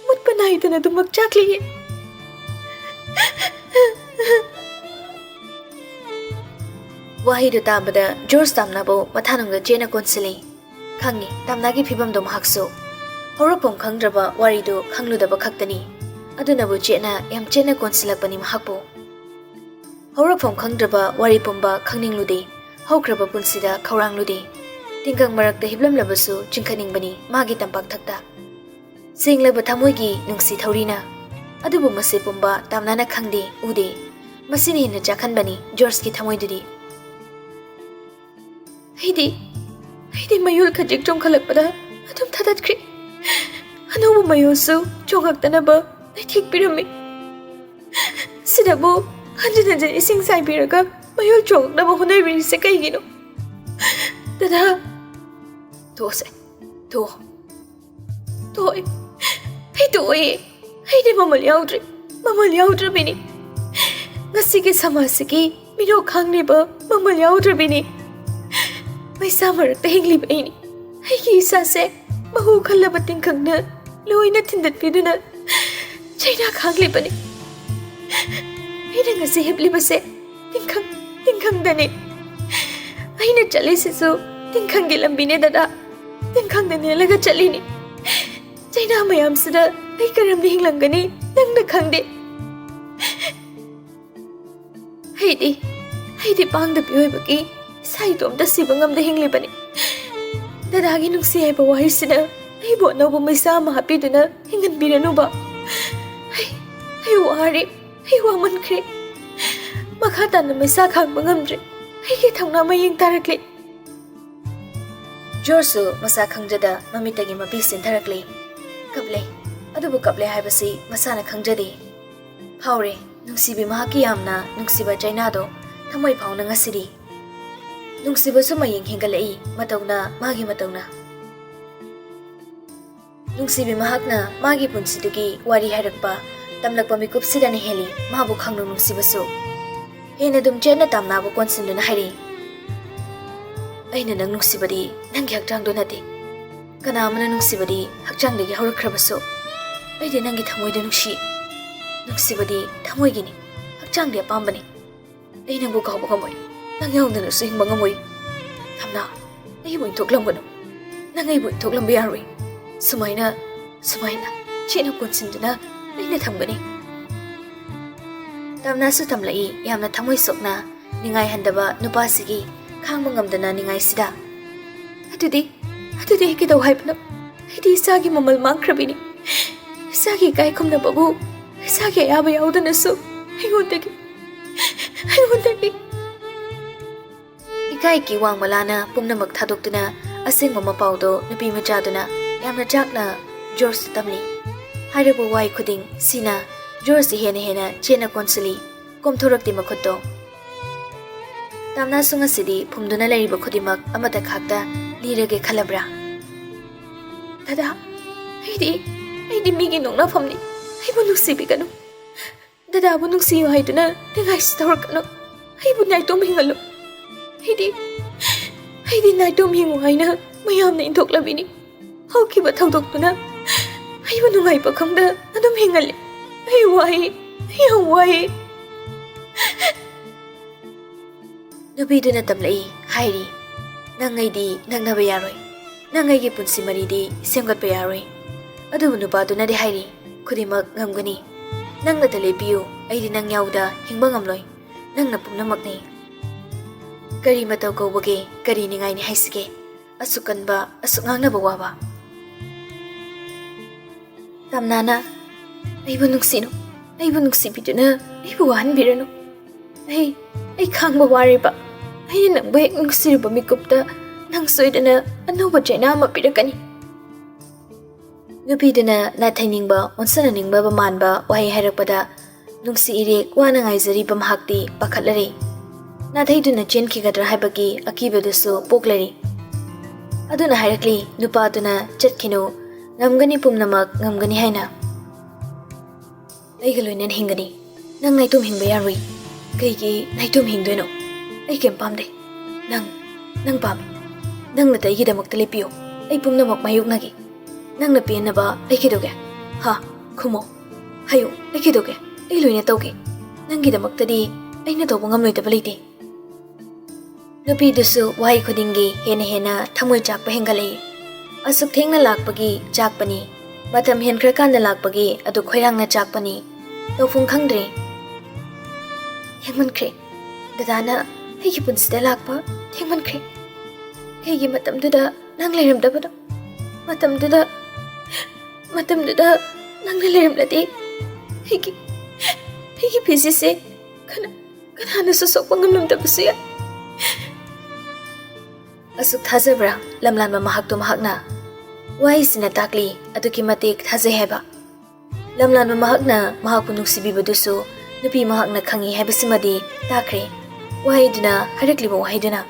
ꯃꯨꯠꯄ ꯅꯥꯏꯗꯅ ꯑꯗꯨꯃꯛ ꯆꯥꯛꯂꯤꯌꯦ꯫" ꯋꯥꯍꯩꯗꯨ ꯇꯥꯕꯗ ꯖꯣꯔꯖ ꯇꯥꯝꯅꯥꯕꯨ ꯃꯊꯥꯅꯨꯡꯗ ꯆꯦꯠꯅ ꯀꯣꯟꯁꯤꯜꯂꯤ꯫ ꯈꯪꯉꯤ, ꯇꯥꯝꯅꯥꯒꯤ ꯐꯤꯕꯝꯗꯣ ꯃꯍꯥꯛꯁꯨ꯫ ꯍꯧꯔꯛꯐꯝ ꯈꯪꯗ꯭ꯔꯕ ꯋꯥꯔꯤꯗꯨ ꯈꯪꯂꯨꯗꯕ ꯈꯛꯇꯅꯤ꯫ ꯑꯗꯨꯅꯕꯨ ꯆꯦꯠꯅ, ꯌꯥꯝ ꯆꯦꯠꯅ ꯀꯣꯟꯁꯤꯜꯂꯛꯄꯅꯤ ꯃꯍꯥꯛꯄꯨ꯫ ꯍꯧꯔꯛꯐꯝ ꯈꯪꯗ꯭ꯔꯕ ꯋꯥꯔꯤ ꯄꯨꯝꯕ ꯈꯪꯅꯤꯡꯂꯨꯗꯦ꯫ ꯍꯧꯈ꯭ꯔꯕ ꯄꯨꯟꯁꯤꯗ ꯈꯧꯔꯥꯡꯂꯨꯗꯦ꯫ ꯇꯤꯡꯒꯪ ꯃꯔꯛꯇ ꯍꯤꯞꯂꯝꯂꯕꯁꯨ ꯆꯤꯡꯈꯠꯅꯤꯡꯕꯅꯤ ꯃꯥꯒꯤ ꯇꯝꯄꯥꯛ ꯊꯛꯇ꯫ ꯁꯦꯡꯂꯕ ꯊꯃꯣꯏꯒꯤ ꯅꯨꯡꯁꯤ ꯊꯧꯔꯤꯅ꯫ ꯑꯗꯨꯕꯨ ꯃꯁꯤ ꯄꯨꯝꯕ ꯇꯥꯝꯅꯅ ꯈꯪꯗꯦ, ꯎꯗꯦ꯫ ꯃꯁꯤꯅ ꯍꯦꯟꯅ ꯆꯥꯛꯍꯟꯕꯅꯤ ꯖꯣꯔꯖꯀꯤ ꯊꯃꯣꯏꯗꯨꯗꯤ꯫ ꯑꯩꯗꯤ, ꯑꯩꯗꯤ ꯃꯌꯣꯜ ꯈꯖꯤꯛ ꯆꯣꯡꯈꯠꯂꯛꯄꯗ ꯑꯗꯨꯝ ꯊꯥꯗꯠꯈ꯭ꯔꯦ꯫ ꯑꯅꯧꯕ ꯃꯌꯣꯜꯁꯨ ꯆꯣꯡꯉꯛꯇꯅꯕ ꯂꯩꯊꯦꯛꯄꯤꯔꯝꯃꯤ꯫ ꯁꯤꯗꯕꯨ ꯍꯟꯖꯤꯟ ꯍꯟꯖꯤꯟ ꯏꯁꯤꯡ ꯆꯥꯏꯕꯤꯔꯒ ꯃꯌꯣꯜ ꯆꯣꯡꯉꯛꯅꯕ ꯍꯣꯠꯅꯕꯤꯔꯤꯁꯦ ꯀꯩꯒꯤꯅꯣ? ꯗꯗꯥ, ꯇꯣꯛꯑꯁꯦ, ꯇꯣꯛꯑꯣ꯫ ꯇꯣꯛꯑꯦ꯫ ꯑꯩ ꯇꯣꯛꯑꯦ꯫ ꯑꯩꯗꯤ ꯃꯃꯜ ꯌꯥꯎꯗ꯭ꯔꯦ꯫ ꯃꯃꯜ ꯌꯥꯎꯗ꯭ꯔꯕꯤꯅꯤ꯫ ꯉꯁꯤꯒꯤ ꯁꯃꯥꯖꯁꯤꯒꯤ ꯃꯤꯅꯣꯛ ꯈꯥꯡꯂꯤꯕ ꯃꯃꯜ ꯌꯥꯎꯗ꯭ꯔꯕꯤꯅꯤ꯫ ꯃꯩꯁꯥ ꯃꯔꯛꯇ ꯍꯤꯡꯂꯤꯕ ꯑꯩꯅꯤ꯫ ꯑꯩꯒꯤ ꯏꯁꯥꯁꯦ ꯃꯍꯨ ꯈꯜꯂꯕ ꯇꯤꯡꯈꯪꯅ ꯂꯣꯏꯅ ꯊꯤꯟꯗꯠꯄꯤꯗꯨꯅ ꯆꯩꯅꯥ ꯈꯥꯡꯂꯤꯕꯅꯤ꯫ ꯑꯩꯅ ꯉꯁꯤ ꯍꯤꯞꯂꯤꯕꯁꯦ ꯇꯤꯡꯈꯪ, ꯇꯤꯡꯈꯪꯗꯅꯤ꯫ ꯑꯩꯅ ꯆꯠꯂꯤꯁꯤꯁꯨ ꯇꯤꯡꯈꯪꯒꯤ ꯂꯝꯕꯤꯅꯦ ꯗꯗꯥ꯫ ꯇꯤꯡꯈꯪꯗ ꯅꯦꯜꯂꯒ ꯆꯠꯂꯤꯅꯤ꯫ ꯆꯩꯅꯥ ꯃꯌꯥꯝꯁꯤꯗ ꯑꯩ ꯀꯔꯝꯅ ꯍꯤꯡꯂꯝꯒꯅꯤ ꯅꯪꯅ ꯈꯪꯗꯦ꯫ ꯑꯩꯗꯤ, ꯑꯩꯗꯤ ꯄꯥꯡꯗꯕꯤ ꯑꯣꯏꯕꯒꯤ ꯏꯁꯥ ꯏꯇꯣꯝꯇ ꯁꯤꯕ ꯉꯝꯗ ꯍꯤꯡꯂꯤꯕꯅꯤ꯫ ꯗꯗꯥꯒꯤ ꯅꯨꯡꯁꯤ ꯍꯥꯏꯕ ꯋꯥꯍꯩꯁꯤꯅ ꯑꯩꯕꯨ ꯑꯅꯧꯕ ꯃꯩꯁꯥ ꯑꯃ ꯍꯥꯞꯄꯤꯗꯨꯅ ꯍꯤꯡꯍꯟꯕꯤꯔꯅꯨꯕ꯫ ꯑꯩ, ꯑꯩ ꯋꯥꯔꯦ, ꯑꯩ ꯋꯥꯃꯟꯈ꯭ꯔꯦ꯫ ꯃꯈꯥ ꯇꯥꯅ ꯃꯩꯁꯥ ꯈꯥꯡꯕ ꯉꯝꯗ꯭ꯔꯦ꯫ ꯑꯩꯒꯤ ꯊꯧꯅꯥ ꯃꯌꯦꯡ ꯇꯥꯔꯛꯂꯦ꯫ ꯖꯣꯔꯖꯁꯨ ꯃꯁꯥ ꯈꯪꯖꯗ ꯃꯃꯤꯠꯇꯒꯤ ꯃꯄꯤ ꯆꯦꯟꯊꯔꯛꯂꯦ꯫ ꯀꯞꯂꯦ꯫ ꯑꯗꯨꯕꯨ ꯀꯞꯂꯦ ꯍꯥꯏꯕꯁꯤ ꯃꯁꯥꯅ ꯈꯪꯖꯗꯦ꯫ ꯐꯥꯎꯔꯦ, ꯅꯨꯡꯁꯤꯕꯤ ꯃꯍꯥꯛꯀꯤ ꯌꯥꯝꯅ ꯅꯨꯡꯁꯤꯕ ꯆꯩꯅꯥꯗꯣ ꯊꯃꯣꯏ ꯐꯥꯎꯅ ꯉꯁꯤꯗꯤ꯫ ꯅꯨꯡꯁꯤꯕꯁꯨ ꯃꯌꯦꯡ ꯍꯦꯟꯒꯠꯂꯛꯏ ꯃꯇꯧꯅ, ꯃꯥꯒꯤ ꯃꯇꯧꯅ꯫ ꯅꯨꯡꯁꯤꯕꯤ ꯃꯍꯥꯛꯅ ꯃꯥꯒꯤ ꯄꯨꯟꯁꯤꯗꯨꯒꯤ ꯋꯥꯔꯤ ꯍꯥꯏꯔꯛꯄ, ꯇꯝꯂꯛꯄ ꯃꯤꯀꯨꯞꯁꯤꯗꯅ ꯍꯦꯜꯂꯤ ꯃꯥꯕꯨ ꯈꯪꯅꯨ ꯅꯨꯡꯁꯤꯕꯁꯨ꯫ ꯍꯦꯟꯅ ꯑꯗꯨꯝ ꯆꯦꯠꯅ ꯇꯥꯝꯅꯕ ꯀꯣꯟꯁꯤꯟꯗꯨꯅ ꯍꯥꯏꯔꯛꯏ, "ꯑꯩꯅ ꯅꯪ ꯅꯨꯡꯁꯤꯕꯗꯤ ꯅꯪꯒꯤ ꯍꯛꯆꯥꯡꯗꯨ ꯅꯠꯇꯦ꯫ ꯀꯅꯥ ꯑꯃꯅ ꯅꯨꯡꯁꯤꯕꯗꯤ ꯍꯛꯆꯥꯡꯗꯒꯤ ꯍꯧꯔꯛꯈ꯭ꯔꯕꯁꯨ, ꯑꯩꯗꯤ ꯅꯪꯒꯤ ꯊꯃꯣꯏꯗꯨ ꯅꯨꯡꯁꯤ꯫ ꯅꯨꯡꯁꯤꯕꯗꯤ ꯊꯃꯣꯏꯒꯤꯅꯤ, ꯍꯛꯆꯥꯡꯗꯤ ꯑꯄꯥꯝꯕꯅꯤ꯫ ꯑꯩ ꯅꯪꯕꯨ ꯀꯥꯎꯕ ꯉꯝꯃꯣꯏ, ꯅꯪ ꯌꯥꯎꯗꯅꯁꯨ ꯍꯤꯡꯕ ꯉꯝꯃꯣꯏ꯫ ꯊꯝꯅꯥ, ꯑꯩꯕꯨ ꯏꯟꯊꯣꯛꯂꯝꯒꯅꯨ꯫ ꯅꯪ ꯑꯩꯕꯨ ꯏꯟꯊꯣꯛꯂꯝꯕ ꯌꯥꯔꯣꯏ꯫ ꯁꯨꯃꯥꯏꯅ, ꯁꯨꯃꯥꯏꯅ ꯆꯦꯠꯅ ꯀꯣꯟꯁꯤꯟꯗꯨꯅ ꯑꯩꯅ ꯊꯝꯒꯅꯤ꯫" ꯇꯝꯅꯥꯁꯨ ꯇꯝꯂꯛꯏ, ꯌꯥꯝꯅ ꯊꯃꯣꯏ ꯁꯣꯛꯅ ꯅꯤꯡꯉꯥꯏ ꯍꯟꯗꯕ ꯅꯨꯄꯥꯁꯤꯒꯤ ꯈꯥꯡꯕ ꯉꯝꯗꯅ ꯅꯤꯡꯉꯥꯏꯁꯤꯗ꯫ "ꯑꯗꯨꯗꯤ, ꯑꯗꯨꯗꯤ ꯑꯩ ꯀꯩꯗꯧ ꯍꯥꯏꯕꯅꯣ? ꯑꯩꯗꯤ ꯏꯆꯥꯒꯤ ꯃꯃꯜ ꯃꯥꯡꯈ꯭ꯔꯕꯤꯅꯤ꯫ ꯏꯆꯥꯒꯤ ꯏꯀꯥꯏ ꯈꯨꯝꯅꯕꯕꯨ ꯏꯆꯥꯒꯤ ꯑꯌꯥꯕ ꯌꯥꯎꯗꯅꯁꯨ ꯑꯩꯉꯣꯟꯗꯒꯤ, ꯑꯩꯉꯣꯟꯗꯒꯤ" ꯏꯀꯥꯏ ꯀꯤ ꯋꯥꯡꯃꯂꯥꯅ ꯄꯨꯝꯅꯃꯛ ꯊꯥꯗꯣꯛꯇꯨꯅ ꯑꯁꯦꯡꯕ ꯃꯄꯥꯎꯗꯣ ꯅꯨꯄꯤ ꯃꯆꯥꯗꯨꯅ ꯌꯥꯝꯅ ꯆꯥꯛꯅ ꯖꯣꯔꯖꯇ ꯇꯝꯂꯤ꯫ ꯍꯥꯏꯔꯤꯕ ꯋꯥꯍꯩ ꯈꯨꯗꯤꯡ ꯁꯤꯅ ꯖꯣꯔꯖꯁꯤ ꯍꯦꯟꯅ ꯍꯦꯟꯅ ꯆꯦꯠꯅ ꯀꯣꯟꯁꯤꯜꯂꯤ꯫ ꯀꯣꯝꯊꯣꯔꯛꯇꯦ ꯃꯈꯨꯠꯇꯣ꯫ ꯇꯥꯝꯅꯥꯁꯨ ꯉꯁꯤꯗꯤ ꯐꯨꯝꯗꯨꯅ ꯂꯩꯔꯤꯕ ꯈꯨꯗꯤꯡꯃꯛ ꯑꯃꯇ ꯈꯥꯛꯇ ꯂꯤꯔꯒꯦ ꯈꯜꯂꯕ꯭ꯔꯥ? "ꯗꯗꯥ, ꯑꯩꯗꯤ, ꯑꯩꯗꯤ ꯃꯤꯒꯤ ꯅꯣꯛꯅꯐꯝꯅꯤ꯫ ꯑꯩꯕꯨ ꯅꯨꯡꯁꯤꯕꯤꯒꯅꯨ꯫ ꯗꯗꯥꯕꯨ ꯅꯨꯡꯁꯤꯌꯨ ꯍꯥꯏꯗꯨꯅ ꯅꯤꯡꯉꯥꯏꯁꯤ ꯇꯧꯔꯛꯀꯅꯨ꯫ ꯑꯩꯕꯨ ꯅꯥꯏꯇꯣꯝ ꯍꯤꯡꯍꯜꯂꯨ꯫ ꯑꯩꯗꯤ, ꯑꯩꯗꯤ ꯅꯥꯏꯇꯣꯝ ꯍꯤꯡꯉꯨ ꯍꯥꯏꯅ ꯃꯌꯥꯝꯅ ꯏꯟꯊꯣꯛꯂꯕꯤꯅꯤ꯫ ꯍꯧꯈꯤꯕ ꯊꯧꯗꯣꯛꯇꯨꯅ ꯑꯩꯕꯨ ꯅꯨꯡꯉꯥꯏꯕ ꯈꯪꯗ ꯑꯗꯨꯝ ꯍꯤꯡꯍꯜꯂꯤ꯫ ꯑꯩ ꯋꯥꯏ, ꯑꯩ ꯌꯥꯝ ꯋꯥꯏ꯫" ꯅꯨꯄꯤꯗꯨꯅ ꯇꯝꯂꯛꯏ, ꯍꯥꯏꯔꯤ, "ꯅꯪ ꯑꯩꯗꯤ ꯅꯛꯅꯕ ꯌꯥꯔꯣꯏ꯫ ꯅꯪ ꯑꯩꯒꯤ ꯄꯨꯟꯁꯤ ꯃꯔꯤꯗꯤ ꯁꯦꯝꯒꯠꯄ ꯌꯥꯔꯣꯏ꯫ ꯑꯗꯨꯕꯨ ꯅꯨꯄꯥꯗꯨꯅꯗꯤ ꯍꯥꯏꯔꯤ, ꯈꯨꯗꯤꯡꯃꯛ ꯉꯝꯒꯅꯤ꯫ ꯅꯪꯅꯇ ꯂꯦꯞꯄꯤꯌꯨ, ꯑꯩꯗꯤ ꯅꯪ ꯌꯥꯎꯗ ꯍꯤꯡꯕ ꯉꯝꯂꯣꯏ꯫ ꯅꯪꯅ ꯄꯨꯝꯅꯃꯛꯅꯤ꯫ ꯀꯔꯤ ꯃꯇꯧ ꯀꯧꯕꯒꯦ, ꯀꯔꯤ ꯅꯤꯡꯉꯥꯏꯅꯤ ꯍꯥꯏꯁꯤꯒꯦ? ꯑꯁꯨꯛ ꯀꯟꯕ, ꯑꯁꯨꯛ ꯉꯥꯡꯅꯕ ꯋꯥꯕ?" ꯇꯝꯅꯥꯅ, "ꯑꯩꯕꯨ ꯅꯨꯡꯁꯤꯅꯨ, ꯑꯩꯕꯨ ꯅꯨꯡꯁꯤꯕꯤꯗꯨꯅ ꯑꯩꯕꯨ ꯋꯥꯍꯟꯕꯤꯔꯅꯨ꯫ ꯑꯩ, ꯑꯩ ꯈꯥꯡꯕ ꯋꯥꯔꯤꯕ꯫ ꯑꯩꯅ ꯅꯪꯕꯨ ꯍꯦꯛ ꯅꯨꯡꯁꯤꯔꯨꯕ ꯃꯤꯀꯨꯞꯇ ꯅꯪ ꯁꯣꯏꯗꯅ ꯑꯅꯧꯕ ꯆꯩꯅꯥ ꯑꯃ ꯄꯤꯔꯛꯀꯅꯤ꯫" ꯅꯨꯄꯤꯗꯨꯅ ꯅꯥꯊꯩꯅꯤꯡꯕ, ꯑꯣꯟꯁꯤꯟꯅꯅꯤꯡꯕ ꯃꯥꯟꯕ ꯋꯥꯍꯩ ꯍꯥꯏꯔꯛꯄꯗ ꯅꯨꯡꯁꯤ ꯏꯔꯦꯛ ꯋꯥꯅ ꯉꯥꯏꯖꯔꯤꯕ ꯃꯍꯥꯛꯇꯤ ꯄꯥꯈꯠꯂꯔꯦ꯫ ꯅꯥꯊꯩꯗꯨꯅ ꯆꯦꯟꯈꯤꯒꯗ꯭ꯔꯥ ꯍꯥꯏꯕꯒꯤ ꯑꯀꯤꯕꯗꯨꯁꯨ ꯄꯣꯛꯂꯔꯦ꯫ ꯑꯗꯨꯅ ꯍꯥꯏꯔꯛꯂꯤ, ꯅꯨꯄꯥꯗꯨꯅ, "ꯆꯠꯈꯤꯅꯨ, ꯉꯝꯒꯅꯤ, ꯄꯨꯝꯅꯃꯛ ꯉꯝꯒꯅꯤ" ꯍꯥꯏꯅ꯫ "ꯑꯩꯒ ꯂꯣꯏꯅꯅ ꯍꯤꯡꯒꯅꯤ꯫ ꯅꯪ ꯅꯥꯏꯇꯣꯝ ꯍꯤꯡꯕ ꯌꯥꯔꯣꯏ꯫" "ꯀꯩꯒꯤ ꯅꯥꯏꯇꯣꯝ ꯍꯤꯡꯗꯣꯏꯅꯣ? ꯑꯩ ꯀꯩꯝ ꯄꯥꯝꯗꯦ꯫ ꯅꯪ, ꯅꯪ ꯄꯥꯝꯃꯤ꯫ ꯅꯪꯅꯇ ꯑꯩꯒꯤꯗꯃꯛꯇ ꯂꯦꯞꯄꯤꯌꯨ꯫ ꯑꯩ ꯄꯨꯝꯅꯃꯛ ꯃꯥꯌꯣꯛꯅꯒꯦ꯫ ꯅꯪꯅ ꯄꯦꯟꯅꯕ ꯑꯩ ꯀꯩꯗꯧꯒꯦ? ꯍꯥ? ꯈꯨꯝꯃꯣ꯫ ꯍꯥꯏꯌꯨ, ꯑꯩ ꯀꯩꯗꯧꯒꯦ? ꯑꯩ ꯂꯣꯏꯅ ꯇꯧꯒꯦ꯫ ꯅꯪꯒꯤꯗꯃꯛꯇꯗꯤ ꯑꯩꯅ ꯇꯧꯕ ꯉꯝꯂꯣꯏꯗꯕ ꯂꯩꯇꯦ꯫" ꯅꯨꯄꯤꯗꯨꯁꯨ ꯋꯥꯍꯩ ꯈꯨꯗꯤꯡꯒꯤ ꯍꯦꯟꯅ ꯍꯦꯟꯅ ꯊꯃꯣꯏ ꯆꯥꯛꯄ ꯍꯦꯟꯒꯠꯂꯛꯏ꯫ ꯑꯁꯨꯛ ꯊꯦꯡꯅ ꯂꯥꯛꯄꯒꯤ ꯆꯥꯛꯄꯅꯤ, ꯃꯇꯝ ꯍꯦꯟꯈ꯭ꯔꯀꯥꯟꯗ ꯂꯥꯛꯄꯒꯤ ꯑꯗꯨ ꯈꯣꯏꯔꯥꯡꯅ ꯆꯥꯛꯄꯅꯤ꯫ ꯇꯧꯐꯝ ꯈꯪꯗ꯭ꯔꯦ꯫ ꯊꯦꯡꯃꯟꯈ꯭ꯔꯦ꯫ ꯗꯗꯥꯅ ꯑꯩꯒꯤ ꯄꯨꯟꯁꯤꯗ ꯂꯥꯛꯄ ꯊꯦꯡꯃꯟꯈ꯭ꯔꯦ꯫ ꯀꯩꯒꯤ ꯃꯇꯝꯗꯨꯗ ꯅꯪ ꯂꯩꯔꯝꯗꯕꯅꯣ? ꯃꯇꯝꯗꯨꯗ, ꯃꯇꯝꯗꯨꯗ ꯅꯪꯅ ꯂꯩꯔꯝꯂꯗꯤ ꯑꯩꯒꯤ, ꯑꯩꯒꯤ ꯐꯤꯖꯤꯁꯦ ꯀꯅꯥ, ꯀꯅꯥꯅꯁꯨ ꯁꯣꯛꯄ ꯉꯝꯂꯝꯗꯕꯁꯨ ꯌꯥꯏ꯫ ꯑꯁꯨꯛ ꯊꯥꯖꯕ꯭ꯔꯥ ꯂꯝꯂꯥꯟꯕ ꯃꯍꯥꯛꯇꯨ ꯃꯍꯥꯛꯅ? ꯋꯥꯍꯩꯁꯤꯅ ꯇꯥꯛꯂꯤ ꯑꯗꯨꯛꯀꯤ ꯃꯇꯤꯛ ꯊꯥꯖꯩ ꯍꯥꯏꯕ꯫ ꯂꯝꯂꯥꯟꯕ ꯃꯍꯥꯛꯅ ꯃꯍꯥꯛꯄꯨ ꯅꯨꯡꯁꯤꯕꯤꯕꯗꯨꯁꯨ ꯅꯨꯄꯤ ꯃꯍꯥꯛꯅ ꯈꯪꯏ ꯍꯥꯏꯕꯁꯤꯃꯗꯤ ꯇꯥꯈ꯭ꯔꯦ꯫ ꯋꯥꯍꯩꯗꯨꯅ, ꯍꯥꯏꯔꯛꯂꯤꯕ ꯋꯥꯍꯩꯗꯨꯅ꯫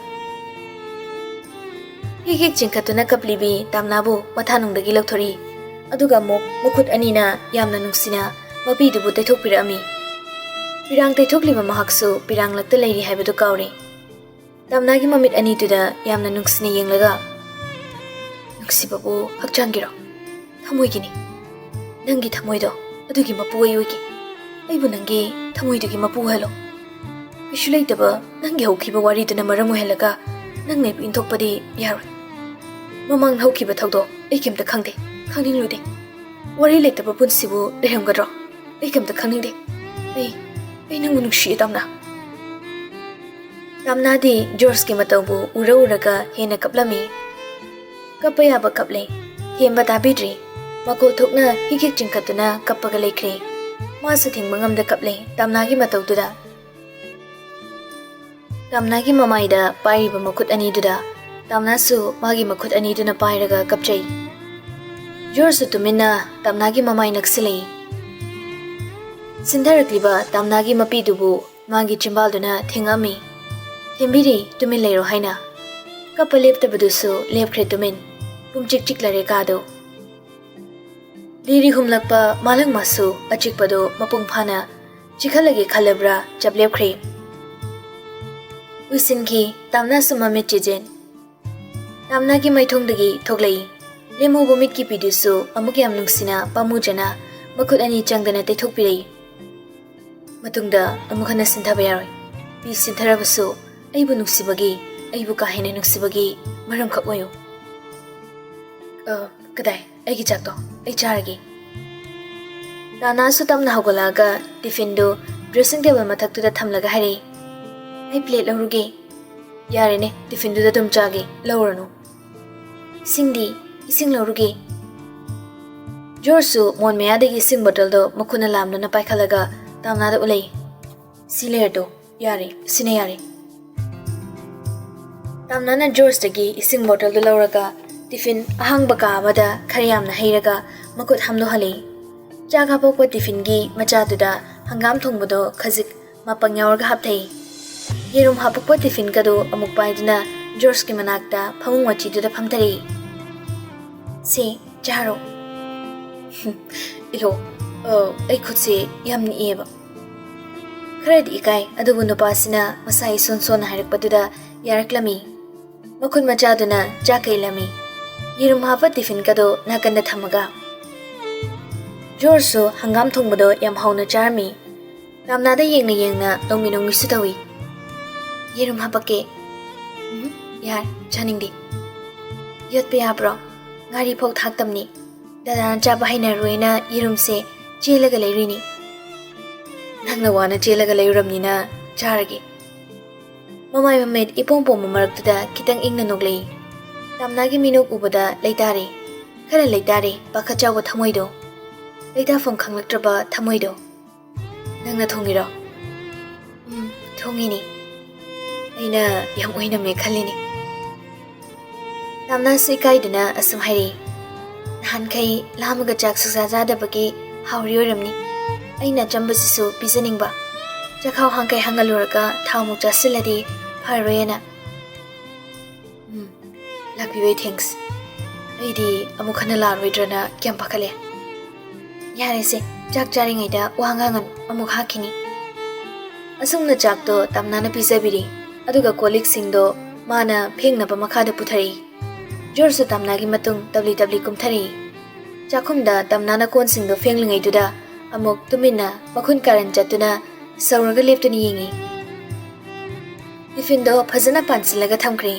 ꯍꯤꯛ ꯍꯤꯛ ꯆꯤꯡꯈꯠꯇꯨꯅ ꯀꯞꯂꯤꯕꯤ ꯇꯥꯝꯅꯥꯕꯨ ꯃꯊꯥꯅꯨꯡꯗꯒꯤ ꯂꯧꯊꯣꯔꯛꯏ꯫ ꯑꯗꯨꯒ ꯑꯃꯨꯛ ꯃꯈꯨꯠ ꯑꯅꯤꯅ ꯌꯥꯝꯅ ꯅꯨꯡꯁꯤꯅ ꯃꯄꯤꯗꯨꯕꯨ ꯇꯩꯊꯣꯛꯄꯤꯔꯛꯑꯝꯃꯤ꯫ ꯄꯤꯔꯥꯡ ꯇꯩꯊꯣꯛꯂꯤꯕ ꯃꯍꯥꯛꯁꯨ ꯄꯤꯔꯥꯡꯂꯛꯇ ꯂꯩꯔꯤ ꯍꯥꯏꯕꯗꯨ ꯀꯥꯎꯔꯦ꯫ ꯇꯥꯝꯅꯥꯒꯤ ꯃꯃꯤꯠ ꯑꯅꯤꯗꯨꯗ ꯌꯥꯝꯅ ꯅꯨꯡꯁꯤꯅ ꯌꯦꯡꯂꯒ, "ꯅꯨꯡꯁꯤꯕꯕꯨ ꯍꯛꯆꯥꯡꯒꯤꯔꯣ? ꯊꯃꯣꯏꯒꯤꯅꯤ꯫ ꯅꯪꯒꯤ ꯊꯃꯣꯏꯗꯣ ꯑꯗꯨꯒꯤ ꯃꯄꯨ ꯑꯩ ꯑꯣꯏꯒꯦ꯫ ꯑꯩꯕꯨ ꯅꯪꯒꯤ ꯊꯃꯣꯏꯗꯨꯒꯤ ꯃꯄꯨ ꯑꯣꯏꯍꯜꯂꯣ꯫ ꯀꯩꯁꯨ ꯂꯩꯇꯕ ꯅꯪꯒꯤ ꯍꯧꯈꯤꯕ ꯋꯥꯔꯤꯗꯨꯅ ꯃꯔꯝ ꯑꯣꯏꯍꯜꯂꯒ ꯅꯪꯅ ꯑꯩꯕꯨ ꯏꯟꯊꯣꯛꯄꯗꯤ ꯌꯥꯔꯣꯏ꯫ ꯃꯃꯥꯡ ꯍꯧꯈꯤꯕ ꯊꯧꯗꯣꯛ ꯑꯩ ꯀꯩꯝꯇ ꯈꯪꯗꯦ, ꯈꯪꯅꯤꯡꯂꯨꯗꯦ꯫ ꯋꯥꯔꯤ ꯂꯩꯇꯕ ꯄꯨꯟꯁꯤꯕꯨ ꯂꯩꯔꯝꯒꯗ꯭ꯔꯣ? ꯑꯩ ꯀꯩꯝꯇ ꯈꯪꯅꯤꯡꯗꯦ꯫ ꯑꯩ, ꯑꯩ ꯅꯪꯕꯨ ꯅꯨꯡꯁꯤꯌꯦ, ꯇꯥꯝꯅꯥ꯫" ꯇꯥꯝꯅꯥꯗꯤ ꯖꯣꯔꯖꯀꯤ ꯃꯇꯧꯕꯨ ꯎꯔ ꯎꯔꯒ ꯍꯦꯟꯅ ꯀꯞꯂꯝꯃꯤ꯫ ꯀꯞꯄ ꯌꯥꯕ ꯀꯞꯂꯦ꯫ ꯊꯦꯝꯕ ꯇꯥꯕꯤꯗ꯭ꯔꯤ꯫ ꯃꯀꯣꯜ ꯊꯣꯛꯅ ꯍꯤꯛ ꯍꯤꯛ ꯆꯤꯡꯈꯠꯇꯨꯅ ꯀꯞꯄꯒ ꯂꯩꯈ꯭ꯔꯦ꯫ ꯃꯥꯁꯨ ꯊꯤꯡꯕ ꯉꯝꯗ ꯀꯞꯂꯦ ꯇꯥꯝꯅꯥꯒꯤ ꯃꯇꯧꯗꯨꯗ꯫ ꯇꯥꯝꯅꯥꯒꯤ ꯃꯃꯥꯏꯗ ꯄꯥꯏꯔꯤꯕ ꯃꯈꯨꯠ ꯑꯅꯤꯗꯨꯗ ꯇꯥꯝꯅꯥꯁꯨ ꯃꯥꯒꯤ ꯃꯈꯨꯠ ꯑꯅꯤꯗꯨꯅ ꯄꯥꯏꯔꯒ ꯀꯞꯆꯩ꯫ ꯖꯣꯔꯖꯁꯨ ꯇꯨꯃꯤꯟꯅ ꯇꯥꯝꯅꯥꯒꯤ ꯃꯃꯥꯏ ꯅꯛꯁꯤꯜꯂꯛꯏ꯫ ꯁꯤꯟꯊꯔꯛꯂꯤꯕ ꯇꯥꯝꯅꯥꯒꯤ ꯃꯄꯤꯗꯨꯕꯨ ꯃꯥꯒꯤ ꯆꯤꯝꯕꯥꯜꯗꯨꯅ ꯊꯦꯡꯉꯝꯃꯤ꯫ "ꯊꯦꯝꯕꯤꯔꯤ, ꯇꯨꯃꯤꯟ ꯂꯩꯔꯣ" ꯍꯥꯏꯅ꯫ ꯀꯞꯄ ꯂꯦꯞꯇꯕꯗꯨꯁꯨ ꯂꯦꯞꯈ꯭ꯔꯦ ꯇꯨꯃꯤꯟ꯫ ꯄꯨꯝꯆꯤꯛ ꯆꯤꯛꯂꯔꯦ ꯀꯥꯗꯣ꯫ ꯂꯤꯔꯤ ꯍꯨꯝꯂꯛꯄ ꯃꯥꯂꯪ ꯃꯥꯁꯨ ꯑꯆꯤꯛꯄꯗꯣ ꯃꯄꯨꯡ ꯐꯥꯅ ꯆꯤꯛꯍꯜꯂꯒꯦ ꯈꯜꯂꯕ꯭ꯔꯥ ꯆꯞ ꯂꯦꯞꯈ꯭ꯔꯦ꯫ ꯎꯏꯁꯤꯟꯈꯤ ꯇꯥꯝꯅꯥꯁꯨ ꯃꯃꯤꯠ ꯆꯤꯖꯦꯟ꯫ ꯇꯥꯝꯅꯥꯒꯤ ꯃꯥꯏꯊꯣꯡꯗꯒꯤ ꯊꯣꯛꯂꯛꯏ꯫ ꯂꯦꯝꯍꯧꯕ ꯃꯤꯠꯀꯤ ꯄꯤꯗꯨꯁꯨ ꯑꯃꯨꯛ ꯌꯥꯝ ꯅꯨꯡꯁꯤꯅ ꯄꯥꯝꯃꯨꯖꯅ ꯃꯈꯨꯠ ꯑꯅꯤ ꯆꯪꯗꯅ ꯇꯩꯊꯣꯛꯄꯤꯔꯛꯏ꯫ ꯃꯇꯨꯡꯗ ꯑꯃꯨꯛ ꯍꯟꯅ ꯁꯤꯟꯊꯕ ꯌꯥꯔꯣꯏ꯫ ꯄꯤ ꯁꯤꯟꯊꯔꯕꯁꯨ ꯑꯩꯕꯨ ꯅꯨꯡꯁꯤꯕꯒꯤ, ꯑꯩꯕꯨ ꯀꯥ ꯍꯦꯟꯅ ꯅꯨꯡꯁꯤꯕꯒꯤ ꯃꯔꯝꯈꯛ ꯑꯣꯏꯌꯨ꯫ ꯑ, ꯀꯗꯥꯏ? ꯑꯩꯒꯤ ꯆꯥꯛꯇꯣ ꯑꯩ ꯆꯥꯔꯒꯦ꯫ ꯇꯥꯝꯅꯥꯁꯨ ꯇꯞꯅ ꯍꯧꯒꯠꯂꯛꯑꯒ ꯇꯤꯐꯤꯟꯗꯨ dressing table ꯃꯊꯛꯇꯨꯗ ꯊꯝꯂꯒ ꯍꯥꯏꯔꯛꯏ, "ꯑꯩ plate ꯂꯧꯔꯨꯒꯦ꯫" "ꯌꯥꯔꯦꯅꯦ, tiffinꯗꯨꯗ ꯑꯗꯨꯝ ꯆꯥꯒꯦ, ꯂꯧꯔꯅꯨ꯫" "ꯏꯁꯤꯡꯗꯤ? ꯏꯁꯤꯡ ꯂꯧꯔꯨꯒꯦ꯫" ꯖꯣꯔꯖꯁꯨ ꯃꯣꯟ ꯃꯌꯥꯗꯒꯤ ꯏꯁꯤꯡ bottleꯗꯣ ꯃꯈꯨꯠꯅ ꯂꯥꯝꯗꯨꯅ ꯄꯥꯏꯈꯠꯂꯒ ꯇꯥꯝꯅꯥꯗ ꯎꯠꯂꯛꯏ꯫ "ꯁꯤ ꯂꯩꯔꯗꯣ, ꯌꯥꯔꯦ, ꯁꯤꯅ ꯌꯥꯔꯦ꯫" ꯇꯥꯝꯅꯥꯅ ꯖꯣꯔꯖꯇꯒꯤ ꯏꯁꯤꯡ bottleꯗꯨ ꯂꯧꯔꯒ tiffin ꯑꯍꯥꯡꯕ ꯀꯥ ꯑꯃꯗ ꯈꯔ ꯌꯥꯝꯅ ꯍꯩꯔꯒ ꯃꯈꯨꯠ ꯍꯥꯝꯗꯣꯛꯍꯜꯂꯤ꯫ ꯆꯥꯛ ꯍꯥꯞꯄꯛꯄ tiffinꯒꯤ ꯃꯆꯥꯗꯨꯗ ꯍꯪꯒꯥꯝ ꯊꯣꯡꯕꯗꯣ ꯈꯖꯤꯛ ꯃꯄꯪ ꯌꯥꯎꯔꯒ ꯍꯥꯞꯊꯩ꯫ ꯌꯦꯔꯨꯝ ꯍꯥꯞꯄꯛꯄ tiffinꯒꯗꯨ ꯑꯃꯨꯛ ꯄꯥꯏꯗꯨꯅ ꯖꯣꯔꯖꯀꯤ ꯃꯅꯥꯛꯇ ꯐꯃꯨꯡ ꯃꯆꯤꯗꯨꯗ ꯐꯝꯊꯔꯛꯏ꯫ "ꯁꯦ, ꯆꯥꯔꯣ꯫" "ꯏꯂꯣ, ꯑ, ꯑꯩ ꯈꯨꯠꯁꯦ ꯌꯥꯝ ꯅꯤꯛꯑꯦꯕ꯫" ꯈꯔꯗꯤ ꯏꯀꯥꯏ, ꯑꯗꯨꯕꯨ ꯅꯨꯄꯥꯁꯤꯅ ꯃꯁꯥ ꯏꯁꯣꯟ ꯁꯣꯟꯅ ꯍꯥꯏꯔꯛꯄꯗꯨꯗ ꯌꯥꯔꯛꯂꯝꯃꯤ꯫ ꯃꯈꯨꯠ ꯃꯆꯥꯗꯨꯅ ꯆꯥꯛ ꯀꯩꯂꯝꯃꯤ꯫ ꯌꯦꯔꯨꯝ ꯍꯥꯞꯄ tiffinꯒꯗꯣ ꯅꯥꯀꯟꯗ ꯊꯝꯃꯒ꯫ ꯖꯣꯔꯖꯁꯨ ꯍꯪꯒꯥꯝ ꯊꯣꯡꯕꯗꯣ ꯌꯥꯝ ꯍꯥꯎꯅ ꯆꯥꯔꯝꯃꯤ꯫ ꯇꯥꯝꯅꯥꯗ ꯌꯦꯡꯅ ꯌꯦꯡꯅ ꯅꯣꯡꯃꯤ ꯅꯣꯡꯃꯤꯁꯨ ꯇꯧꯏ꯫ "ꯌꯦꯔꯨꯝ ꯍꯥꯞꯄꯛꯀꯦ꯫" "ꯎꯝ, ꯌꯥꯔꯦ, ꯆꯥꯅꯤꯡꯗꯦ꯫" "ꯌꯣꯠꯄ ꯌꯥꯕ꯭ꯔꯣ? ꯉꯥꯔꯤ ꯐꯥꯎ ꯊꯥꯛꯇꯝꯅꯤ꯫ ꯗꯗꯥꯅ ꯆꯥꯕ ꯍꯩꯅꯔꯣꯏꯅ ꯌꯦꯔꯨꯝꯁꯦ ꯆꯦꯜꯂꯒ ꯂꯩꯔꯨꯏꯅꯤ꯫" "ꯅꯪꯅ ꯋꯥꯅ ꯆꯦꯜꯂꯒ ꯂꯩꯔꯨꯔꯝꯅꯤꯅ ꯆꯥꯔꯒꯦ꯫" ꯃꯃꯥꯏ ꯃꯃꯤꯠ ꯏꯄꯣꯝ ꯄꯣꯝꯕ ꯃꯔꯛꯇꯨꯗ ꯈꯤꯇꯪ ꯏꯪꯅ ꯅꯣꯛꯂꯛꯏ꯫ ꯇꯥꯝꯅꯥꯒꯤ ꯃꯤꯅꯣꯛ ꯎꯕꯗ ꯂꯩꯇꯥꯔꯦ꯫ ꯈꯔ ꯂꯩꯇꯥꯔꯦ, ꯄꯥꯈꯠ ꯆꯥꯎꯕ ꯊꯃꯣꯏꯗꯣ꯫ ꯂꯩꯇꯥꯐꯝ ꯈꯪꯂꯛꯇ꯭ꯔꯕ ꯊꯃꯣꯏꯗꯣ꯫ "ꯅꯪꯅ ꯊꯣꯡꯉꯤꯔꯣ?" "ꯎꯝ, ꯊꯣꯡꯉꯤꯅꯤ꯫ ꯑꯩꯅ ꯌꯥꯝ ꯑꯣꯏꯅꯝꯃꯦ ꯈꯜꯂꯤꯅꯤ꯫" ꯇꯥꯝꯅꯥꯁꯨ ꯏꯀꯥꯏꯗꯨꯅ ꯑꯁꯨꯝ ꯍꯥꯏꯔꯛꯏ, "ꯅꯍꯥꯟꯈꯩ ꯂꯥꯝꯃꯒ ꯆꯥꯛ ꯁꯨꯛꯆꯥ ꯆꯥꯗꯕꯒꯤ ꯍꯥꯎꯔꯤ ꯑꯣꯏꯔꯝꯅꯤ꯫ ꯑꯩꯅ ꯑꯆꯝꯕꯁꯤꯁꯨ ꯄꯤꯖꯅꯤꯡꯕ꯫ ꯆꯈꯥꯎ ꯍꯥꯡꯈꯩ ꯍꯥꯡꯍꯜꯂꯨꯔꯒ ꯊꯥꯎ ꯑꯃꯨꯛ ꯆꯥꯁꯤꯜꯂꯗꯤ ꯐꯔꯣꯏꯅ꯫" "ꯎꯝ, ꯂꯥꯛꯄꯤꯕꯩ thanks꯫ ꯑꯩꯗꯤ ꯑꯃꯨꯛ ꯍꯟꯅ ꯂꯥꯛꯑꯔꯣꯏꯗ꯭ꯔꯅ ꯀꯌꯥꯝ ꯄꯥꯈꯠꯂꯦ꯫" "ꯌꯥꯔꯦꯁꯦ, ꯆꯥꯛ ꯆꯥꯔꯤꯉꯩꯗ ꯋꯥ ꯉꯥꯡꯉꯅꯨ, ꯑꯃꯨꯛ ꯍꯥꯛꯈꯤꯅꯤ꯫" ꯑꯁꯨꯝꯅ ꯆꯥꯛꯇꯣ ꯇꯥꯝꯅꯥꯅ ꯄꯤꯖꯕꯤꯔꯤ, ꯑꯗꯨꯒ ꯀꯣꯜ ꯂꯤꯛꯁꯤꯡꯗꯣ ꯃꯥꯅ ꯐꯦꯡꯅꯕ ꯃꯈꯥꯗ ꯄꯨꯊꯔꯛꯏ꯫ ꯖꯣꯔꯖꯁꯨ ꯇꯥꯝꯅꯥꯒꯤ ꯃꯇꯨꯡ ꯇꯞꯂꯤ ꯇꯞꯂꯤ ꯀꯨꯝꯊꯔꯛꯏ꯫ ꯆꯥꯛꯈꯨꯝꯗ ꯇꯥꯝꯅꯥꯅ ꯀꯣꯟꯁꯤꯡꯗꯣ ꯐꯦꯡꯂꯤꯉꯩꯗꯨꯗ ꯑꯃꯨꯛ ꯇꯨꯃꯤꯟꯅ ꯃꯈꯨꯟ ꯀꯥꯔꯟ ꯆꯠꯇꯨꯅ ꯁꯧꯔꯒ ꯂꯦꯞꯇꯨꯅ ꯌꯦꯡꯏ꯫ tiffinꯗꯣ ꯐꯖꯅ ꯄꯥꯟꯁꯤꯜꯂꯒ ꯊꯝꯈ꯭ꯔꯦ꯫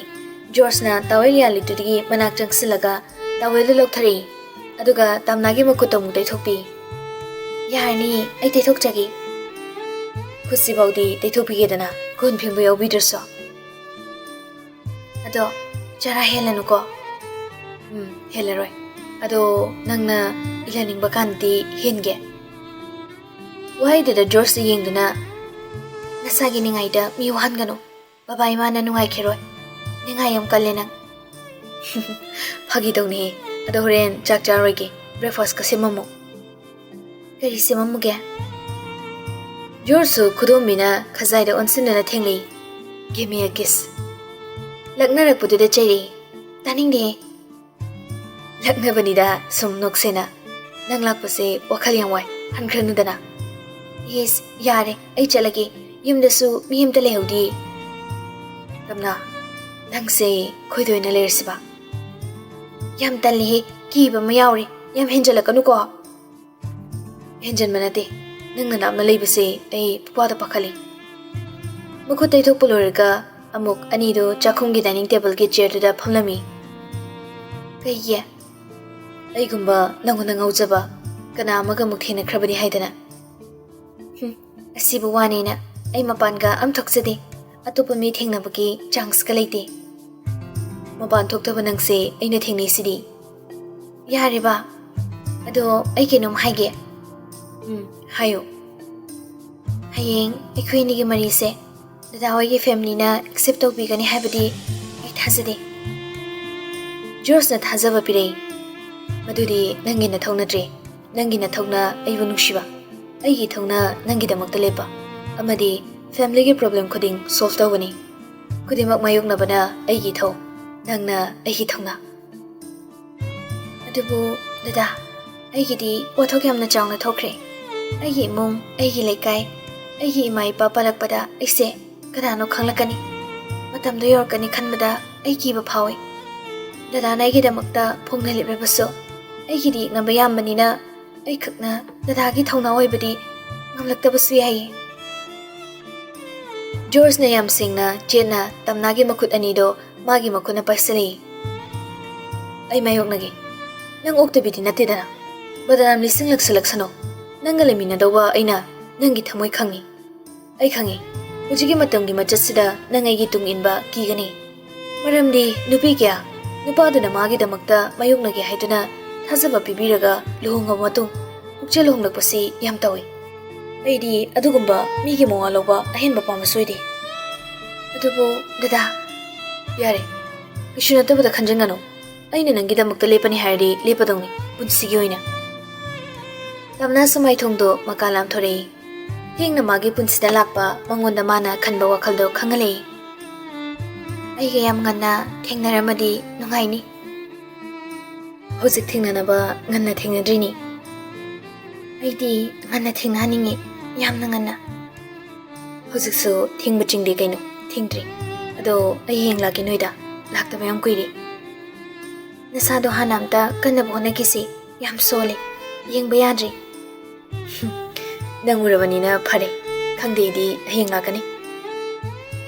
ꯖꯣꯔꯖꯅ towel ꯌꯥꯜꯂꯤꯗꯨꯗꯒꯤ ꯃꯅꯥꯛ ꯆꯪꯁꯤꯜꯂꯒ towelꯗꯨ ꯂꯧꯊꯔꯛꯏ꯫ ꯑꯗꯨꯒ ꯇꯥꯝꯅꯥꯒꯤ ꯃꯈꯨꯠꯇ ꯑꯃꯨꯛ ꯇꯩꯊꯣꯛꯄꯤ꯫ "ꯌꯥꯔꯅꯤ, ꯑꯩ ꯇꯩꯊꯣꯛꯆꯒꯦ꯫" ꯈꯨꯠꯁꯤꯐꯥꯎꯗꯤ ꯇꯩꯊꯣꯛꯄꯤꯒꯦꯗꯅ, ꯀꯣꯟ ꯐꯦꯡꯕ ꯌꯥꯎꯕꯤꯗ꯭ꯔꯁꯨ꯫ ꯑꯗꯣ ꯆꯔꯥ ꯍꯦꯜꯂꯅꯨꯀꯣ꯫ ꯎꯝ, ꯍꯦꯜꯂꯔꯣꯏ꯫ ꯑꯗꯣ ꯅꯪꯅ ꯏꯜꯍꯟꯅꯤꯡꯕ ꯀꯥꯟꯗꯗꯤ ꯍꯦꯟꯒꯦ꯫ ꯋꯥꯍꯩꯗꯨꯗ ꯖꯣꯔꯖꯇ ꯌꯦꯡꯗꯨꯅ, "ꯅꯁꯥꯒꯤ ꯅꯤꯡꯉꯥꯏꯗ ꯃꯤ ꯋꯥꯍꯟꯒꯅꯨ꯫ ꯕꯕꯥ ꯏꯃꯥꯅ ꯅꯨꯡꯉꯥꯏꯈꯤꯔꯣꯏ꯫ ꯅꯤꯡꯉꯥꯏ ꯌꯥꯝ ꯀꯜꯂꯦ ꯅꯪ꯫" "ꯐꯥꯒꯤ ꯇꯧꯅꯤꯍꯦ꯫ ꯑꯗꯣ ꯍꯣꯔꯦꯟ ꯆꯥꯛ ꯆꯥꯔꯣꯏꯒꯦ꯫ ꯕ꯭ꯔꯦꯛꯐꯥꯁꯀ ꯁꯦꯝꯃꯝꯃꯣ꯫" "ꯀꯔꯤ ꯁꯦꯝꯃꯝꯃꯨꯒꯦ?" ꯖꯣꯔꯖꯁꯨ ꯈꯨꯗꯣꯝꯕꯤꯅ ꯈꯖꯥꯏꯗ ꯑꯣꯟꯁꯤꯟꯗꯨꯅ ꯊꯦꯡꯂꯛꯏ꯫ "Give me a kiss꯫" ꯂꯛꯅꯔꯛꯄꯗꯨꯗ ꯆꯩꯔꯛꯏ꯫ "ꯇꯥꯅꯤꯡꯗꯦꯍꯦ꯫" "ꯂꯛꯅꯕꯅꯤꯗ, ꯁꯨꯝ ꯅꯣꯛꯁꯦꯅ꯫ ꯅꯪ ꯂꯥꯛꯄꯁꯦ ꯋꯥꯈꯜ ꯌꯥꯝ ꯋꯥꯏ, ꯍꯟꯈ꯭ꯔꯅꯨꯗꯅ꯫" "ꯏꯁ, ꯌꯥꯔꯦ, ꯑꯩ ꯆꯠꯂꯒꯦ꯫ ꯌꯨꯝꯗꯁꯨ ꯃꯤ ꯑꯝꯇ ꯂꯩꯍꯧꯗꯤꯌꯦ꯫" "ꯇꯝꯅ, ꯅꯪꯁꯦ ꯈꯣꯏꯗ ꯑꯣꯏꯅ ꯂꯩꯔꯁꯤꯕ?" "ꯌꯥꯝ ꯇꯜꯂꯤꯍꯦ, ꯀꯤꯕ ꯑꯃ ꯌꯥꯎꯔꯦ꯫ ꯌꯥꯝ ꯍꯦꯟꯖꯜꯂꯛꯀꯅꯨꯀꯣ꯫" "ꯍꯦꯟꯖꯟꯕ ꯅꯠꯇꯦ, ꯅꯪ ꯅꯅꯥꯛꯅ ꯂꯩꯕꯁꯦ ꯑꯩ ꯄꯨꯄꯥꯗ ꯄꯥꯈꯠꯂꯤ꯫" ꯃꯈꯨꯠ ꯇꯩꯊꯣꯛꯄ ꯂꯣꯏꯔꯒ ꯑꯃꯨꯛ ꯑꯅꯤꯗꯨ ꯆꯥꯛꯈꯨꯝꯒꯤ ꯗꯥꯏꯅꯤꯡ ꯇꯦꯕꯜꯒꯤ ꯆꯤꯌꯔꯗꯨꯗ ꯐꯝꯂꯝꯃꯤ꯫ "ꯀꯩꯒꯤ?" "ꯑꯩꯒꯨꯝꯕ ꯅꯪꯉꯣꯟꯗ ꯉꯥꯎꯖꯕ ꯀꯅꯥ ꯑꯃꯒ ꯑꯃꯨꯛ ꯊꯦꯡꯅꯈ꯭ꯔꯕꯗꯤ ꯍꯥꯏꯗꯅ꯫" "ꯍꯨꯝ, ꯑꯁꯤꯕꯨ ꯋꯥꯅꯦꯅ ꯑꯩ ꯃꯄꯥꯟꯒ ꯑꯝ ꯊꯣꯛꯆꯗꯦ꯫ ꯑꯇꯣꯞꯄ ꯃꯤ ꯊꯦꯡꯅꯕꯒꯤ ꯆꯥꯟꯁꯀ ꯂꯩꯇꯦ꯫" "ꯃꯄꯥꯟ ꯊꯣꯛꯇꯕ ꯅꯪꯁꯦ ꯑꯩꯅ ꯊꯦꯡꯅꯩꯁꯤꯗꯤ꯫" "ꯌꯥꯔꯦꯕ꯫ ꯑꯗꯣ ꯑꯩ ꯀꯩꯅꯣꯝ ꯍꯥꯏꯒꯦ꯫" "ꯎꯝ, ꯍꯥꯏꯌꯨ꯫" "ꯍꯌꯦꯡ ꯑꯩꯈꯣꯏ ꯑꯅꯤꯒꯤ ꯃꯔꯤꯁꯦ ꯗꯗꯥ ꯍꯣꯏꯒꯤ ꯐꯦꯃꯤꯂꯤꯅ ꯑꯦꯛꯁꯦꯞ ꯇꯧꯕꯤꯒꯅꯤ ꯍꯥꯏꯕꯗꯤ ꯑꯩ ꯊꯥꯖꯗꯦ꯫" ꯖꯣꯔꯖꯅ ꯊꯥꯖꯕ ꯄꯤꯔꯛꯏ꯫ "ꯃꯗꯨꯗꯤ ꯅꯪꯒꯤ ꯅꯊꯧ ꯅꯠꯇ꯭ꯔꯦ꯫ ꯅꯪꯒꯤ ꯅꯊꯧꯅ ꯑꯩꯕꯨ ꯅꯨꯡꯁꯤꯕ, ꯑꯩꯒꯤ ꯏꯊꯧꯅ ꯅꯪꯒꯤꯗꯃꯛꯇ ꯂꯦꯞꯄ, ꯑꯃꯗꯤ ꯐꯦꯃꯤꯂꯤꯒꯤ ꯄ꯭ꯔꯣꯕ꯭ꯂꯦꯝ ꯈꯨꯗꯤꯡ ꯁꯣꯜꯚ ꯇꯧꯒꯅꯤ꯫ ꯈꯨꯗꯤꯡꯃꯛ ꯃꯥꯌꯣꯛꯅꯕꯅ ꯑꯩꯒꯤ ꯏꯊꯧ, ꯅꯪꯅ ꯑꯩꯒꯤ ꯊꯧꯅꯥ꯫" "ꯑꯗꯨꯕꯨ ꯗꯗꯥ, ꯑꯩꯒꯤꯗꯤ ꯋꯥꯊꯣꯛ ꯌꯥꯝꯅ ꯆꯥꯎꯅ ꯊꯣꯛꯈ꯭ꯔꯦ꯫ ꯑꯩꯒꯤ ꯏꯃꯨꯡ, ꯑꯩꯒꯤ ꯂꯩꯀꯥꯏ, ꯑꯩꯒꯤ ꯏꯃꯥ ꯏꯄꯥ ꯄꯜꯂꯛꯄꯗ ꯑꯩꯁꯦ ꯀꯅꯥꯅꯣ ꯈꯪꯂꯛꯀꯅꯤ꯫ ꯃꯇꯝꯗꯣ ꯌꯧꯔꯛꯀꯅꯤ ꯈꯟꯕꯗ ꯑꯩ ꯀꯤꯕ ꯐꯥꯎꯏ꯫ ꯗꯗꯥꯅ ꯑꯩꯒꯤꯗꯃꯛꯇ ꯐꯣꯡꯅ ꯂꯦꯞꯂꯕꯁꯨ, ꯑꯩꯒꯤꯗꯤ ꯌꯦꯛꯅꯕ ꯌꯥꯝꯕꯅꯤꯅ ꯑꯩꯈꯛꯅ ꯗꯗꯥꯒꯤ ꯊꯧꯅꯥ ꯑꯣꯏꯕꯗꯤ ꯉꯝꯂꯛꯇꯕꯁꯨ ꯌꯥꯏꯌꯦ꯫" ꯖꯣꯔꯖꯅ ꯌꯥꯝ ꯁꯦꯡꯅ, ꯆꯦꯠꯅ ꯇꯝꯅꯥꯒꯤ ꯃꯈꯨꯠ ꯑꯅꯤꯗꯣ ꯃꯥꯒꯤ ꯃꯈꯨꯠꯅ ꯄꯥꯏꯁꯤꯜꯂꯛꯏ꯫ "ꯑꯩ ꯃꯥꯌꯣꯛꯅꯒꯦ꯫ ꯅꯪ ꯑꯣꯛꯇꯕꯤꯗꯤ ꯅꯠꯇꯦꯗꯅ꯫ ꯕꯗꯅꯥꯝ ꯂꯤꯁꯤꯡꯂꯛ ꯁꯜꯂꯛꯁꯅꯨ꯫ ꯅꯪꯒ ꯂꯩꯃꯤꯟꯅꯗꯧꯕ ꯑꯩꯅ ꯅꯪꯒꯤ ꯊꯃꯣꯏ ꯈꯪꯉꯤ꯫ ꯑꯩ ꯈꯪꯏ, ꯍꯧꯖꯤꯛꯀꯤ ꯃꯇꯝꯒꯤ ꯃꯆꯠꯁꯤꯗ ꯅꯪ ꯑꯩꯒꯤ ꯇꯨꯡ ꯏꯟꯕ ꯀꯤꯒꯅꯤ꯫ ꯃꯔꯝꯗꯤ ꯅꯨꯄꯤ ꯀꯌꯥ ꯅꯨꯄꯥꯗꯨꯅ ꯃꯥꯒꯤꯗꯃꯛꯇ ꯃꯥꯌꯣꯛꯅꯒꯦ ꯍꯥꯏꯗꯨꯅ ꯊꯥꯖꯕ ꯄꯤꯕꯤꯔꯒ ꯂꯨꯍꯣꯡꯉꯕ ꯃꯇꯨꯡ ꯄꯨꯛꯆꯦꯜ ꯍꯣꯡꯂꯛꯄꯁꯤ ꯌꯥꯝ ꯇꯧꯏ꯫ ꯑꯩꯗꯤ ꯑꯗꯨꯒꯨꯝꯕ ꯃꯤꯒꯤ ꯃꯋꯥ ꯂꯧꯕ ꯑꯍꯦꯟꯕ ꯄꯥꯝꯕꯁꯨ ꯑꯣꯏꯗꯦ꯫ ꯑꯗꯨꯕꯨ ꯗꯗꯥ, ꯌꯥꯔꯦ, ꯀꯩꯁꯨ ꯅꯠꯇꯕꯗ ꯈꯟꯖꯟꯒꯅꯨ꯫ ꯑꯩꯅ ꯅꯪꯒꯤꯗꯃꯛꯇ ꯂꯦꯞꯄꯅꯤ ꯍꯥꯏꯔꯗꯤ ꯂꯦꯞꯄꯗꯧꯅꯤ, ꯄꯨꯟꯁꯤꯒꯤ ꯑꯣꯏꯅ꯫ ꯇꯝꯅ ꯁꯨꯃꯥꯏꯊꯣꯡꯗꯣ ꯃꯀꯥ ꯂꯥꯝꯊꯣꯔꯛꯏ꯫ ꯊꯦꯡꯅ ꯃꯥꯒꯤ ꯄꯨꯟꯁꯤꯗ ꯂꯥꯛꯄ ꯃꯉꯣꯟꯗ ꯃꯥꯅ ꯈꯟꯕ ꯋꯥꯈꯜꯗꯣ ꯈꯪꯍꯜꯂꯛꯏ꯫ ꯑꯩꯒ ꯌꯥꯝ ꯉꯟꯅ ꯊꯦꯡꯅꯔꯝꯃꯗꯤ ꯅꯨꯡꯉꯥꯏꯅꯤ꯫ ꯍꯧꯖꯤꯛ ꯊꯦꯡꯅꯅꯕ ꯉꯟꯅ ꯊꯦꯡꯅꯗ꯭ꯔꯤꯅꯤ꯫ ꯑꯩꯗꯤ ꯉꯟꯅ ꯊꯦꯡꯅꯍꯟꯅꯤꯡꯉꯤ, ꯌꯥꯝꯅ ꯉꯟꯅ꯫ ꯍꯧꯖꯤꯛꯁꯨ ꯊꯦꯡꯕ ꯆꯤꯡꯗꯦ ꯀꯩꯅꯣ, ꯊꯦꯡꯗ꯭ꯔꯤ꯫ ꯑꯗꯣ ꯑꯩ ꯍꯌꯦꯡ ꯂꯥꯛꯀꯦ ꯅꯣꯏꯗ, ꯂꯥꯛꯇꯕ ꯌꯥꯝ ꯀꯨꯏꯔꯦ꯫ ꯅꯁꯥꯗꯣ ꯍꯥꯟꯅ ꯑꯝꯇ ꯀꯟꯅꯕ ꯍꯣꯠꯅꯈꯤꯁꯤ, ꯌꯥꯝ ꯁꯣꯜꯂꯦ, ꯌꯦꯡꯕ ꯌꯥꯗ꯭ꯔꯦ꯫ ꯅꯪ ꯎꯔꯕꯅꯤꯅ ꯐꯔꯦ, ꯈꯪꯗꯦ ꯑꯩꯗꯤ ꯍꯌꯦꯡ ꯂꯥꯛꯀꯅꯤ꯫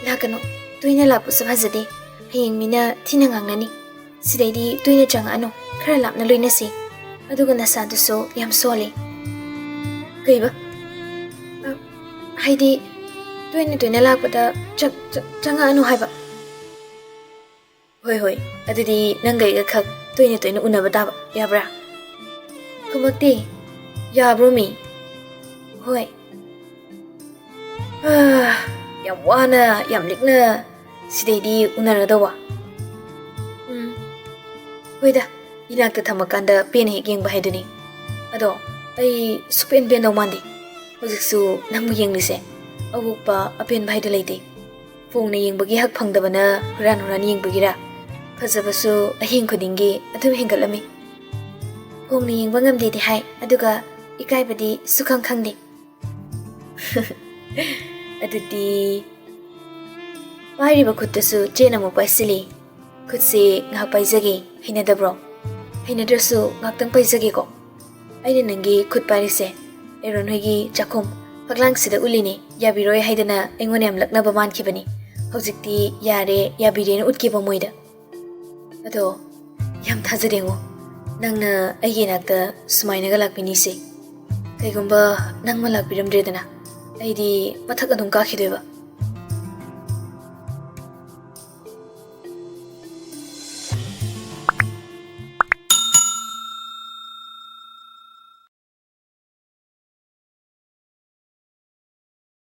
ꯂꯥꯛꯀꯅꯨ, ꯇꯣꯏꯅ ꯂꯥꯛꯄꯁꯨ ꯐꯖꯗꯦ, ꯍꯌꯦꯡ ꯃꯤꯅ ꯊꯤꯅ ꯉꯥꯡꯅꯅꯤ꯫ ꯁꯤꯗꯩꯗꯤ ꯇꯣꯏꯅ ꯆꯪꯉꯛꯑꯅꯨ, ꯈꯔ ꯂꯥꯞꯅ ꯂꯣꯏꯅꯁꯤ꯫ ꯑꯗꯨꯒ ꯅꯁꯥꯗꯨꯁꯨ ꯌꯥꯝ ꯁꯣꯜꯂꯤ꯫ ꯀꯩꯕ? ꯑ, ꯍꯥꯏꯗꯤ ꯇꯣꯏꯅ ꯇꯣꯏꯅ ꯂꯥꯛꯄꯗ ꯆꯪ-, ꯆꯪ-, ꯆꯪꯉꯛꯑꯅꯨ ꯍꯥꯏꯕ꯫ ꯍꯣꯏ, ꯍꯣꯏ, ꯑꯗꯨꯗꯤ ꯅꯪꯒ ꯑꯩꯒ ꯈꯛ ꯇꯣꯏꯅ ꯇꯣꯏꯅ ꯎꯅꯕ ꯇꯥꯕ, ꯌꯥꯕ꯭ꯔꯥ? ꯈꯨꯝꯃꯛꯇꯦ꯫ ꯌꯥꯕ꯭ꯔꯣ ꯃꯤ? ꯍꯣꯏ꯫ ꯑꯥ, ꯌꯥꯝ ꯋꯥꯅ, ꯌꯥꯝ ꯂꯤꯛꯅ ꯁꯤꯗꯩꯗꯤ ꯎꯅꯔꯗꯧꯕ꯫ ꯎꯝ, ꯍꯣꯏꯗ, ꯏꯅꯥꯛꯇ ꯊꯝꯃꯀꯥꯟꯗ ꯄꯦꯟꯅ ꯍꯦꯛ ꯌꯦꯡꯕ ꯍꯥꯏꯗꯨꯅꯤ꯫ ꯑꯗꯣ ꯑꯩ ꯁꯨꯛꯄꯦꯟ ꯄꯦꯟꯗꯧ ꯃꯥꯟꯗꯦ꯫ ꯍꯧꯖꯤꯛꯁꯨ ꯅꯪꯕꯨ ꯌꯦꯡꯂꯤꯁꯦ꯫ ꯑꯋꯣꯛꯄ ꯑꯄꯦꯟꯕ ꯍꯥꯏꯗꯨ ꯂꯩꯇꯦ꯫ ꯐꯣꯡꯅ ꯌꯦꯡꯕꯒꯤ ꯍꯛ ꯐꯪꯗꯕꯅ ꯍꯨꯔꯥꯟ ꯍꯨꯔꯥꯟ ꯌꯦꯡꯕꯒꯤꯔꯥ? ꯐꯖꯕꯁꯨ ꯑꯍꯤꯡ ꯈꯨꯗꯤꯡꯒꯤ ꯑꯗꯨꯝ ꯍꯦꯟꯒꯠꯂꯝꯃꯤ꯫ ꯐꯣꯡꯅ ꯌꯦꯡꯕ ꯉꯝꯗꯦꯗꯤ ꯍꯥꯏ, ꯑꯗꯨꯒ ꯏꯀꯥꯏꯕꯗꯤ ꯁꯨꯈꯪ ꯈꯪꯗꯦ꯫ ꯑꯗꯨꯗꯤ ꯄꯥꯏꯔꯤꯕ ꯈꯨꯠꯇꯨꯁꯨ ꯆꯦꯠꯅ ꯑꯃꯨꯛ ꯄꯥꯏꯁꯤꯜꯂꯤ꯫ ꯈꯨꯠꯁꯦ ꯉꯥꯏꯍꯥꯛ ꯄꯥꯏꯖꯒꯦ, ꯍꯩꯅꯗꯕ꯭ꯔꯣ? ꯍꯩꯅꯗ꯭ꯔꯁꯨ ꯉꯥꯏꯍꯥꯛꯇꯪ ꯄꯥꯏꯖꯒꯦꯀꯣ꯫ ꯑꯩꯅ ꯅꯪꯒꯤ ꯈꯨꯠ ꯄꯥꯏꯔꯤꯁꯦ ꯑꯦꯔꯣꯟ ꯍꯣꯏꯒꯤ ꯆꯥꯛꯈꯨꯝ ꯐꯛꯂꯥꯡꯁꯤꯗ ꯎꯠꯂꯤꯅꯦ, ꯌꯥꯕꯤꯔꯣꯏ ꯍꯥꯏꯗꯅ ꯑꯩꯉꯣꯟꯗ ꯌꯥꯝ ꯂꯛꯅꯕ ꯃꯥꯟꯈꯤꯕꯅꯤ꯫ ꯍꯧꯖꯤꯛꯇꯤ ꯌꯥꯔꯦ, ꯌꯥꯕꯤꯔꯦꯅ ꯎꯠꯀꯦꯕ ꯃꯣꯏꯗ꯫ ꯑꯗꯣ ꯌꯥꯝ ꯊꯥꯖꯗꯦꯉꯣ, ꯅꯪꯅ ꯑꯩꯒꯤ ꯏꯅꯥꯛꯇ ꯁꯨꯃꯥꯏꯅꯒ ꯂꯥꯛꯄꯤꯅꯤꯁꯦ꯫ ꯀꯩꯒꯨꯝꯕ ꯅꯪꯃ ꯂꯥꯛꯄꯤꯔꯝꯗ꯭ꯔꯦꯗꯅ, ꯑꯩꯗꯤ ꯃꯊꯛ ꯑꯗꯨꯝ ꯀꯥꯈꯤꯗꯣꯏꯕ꯫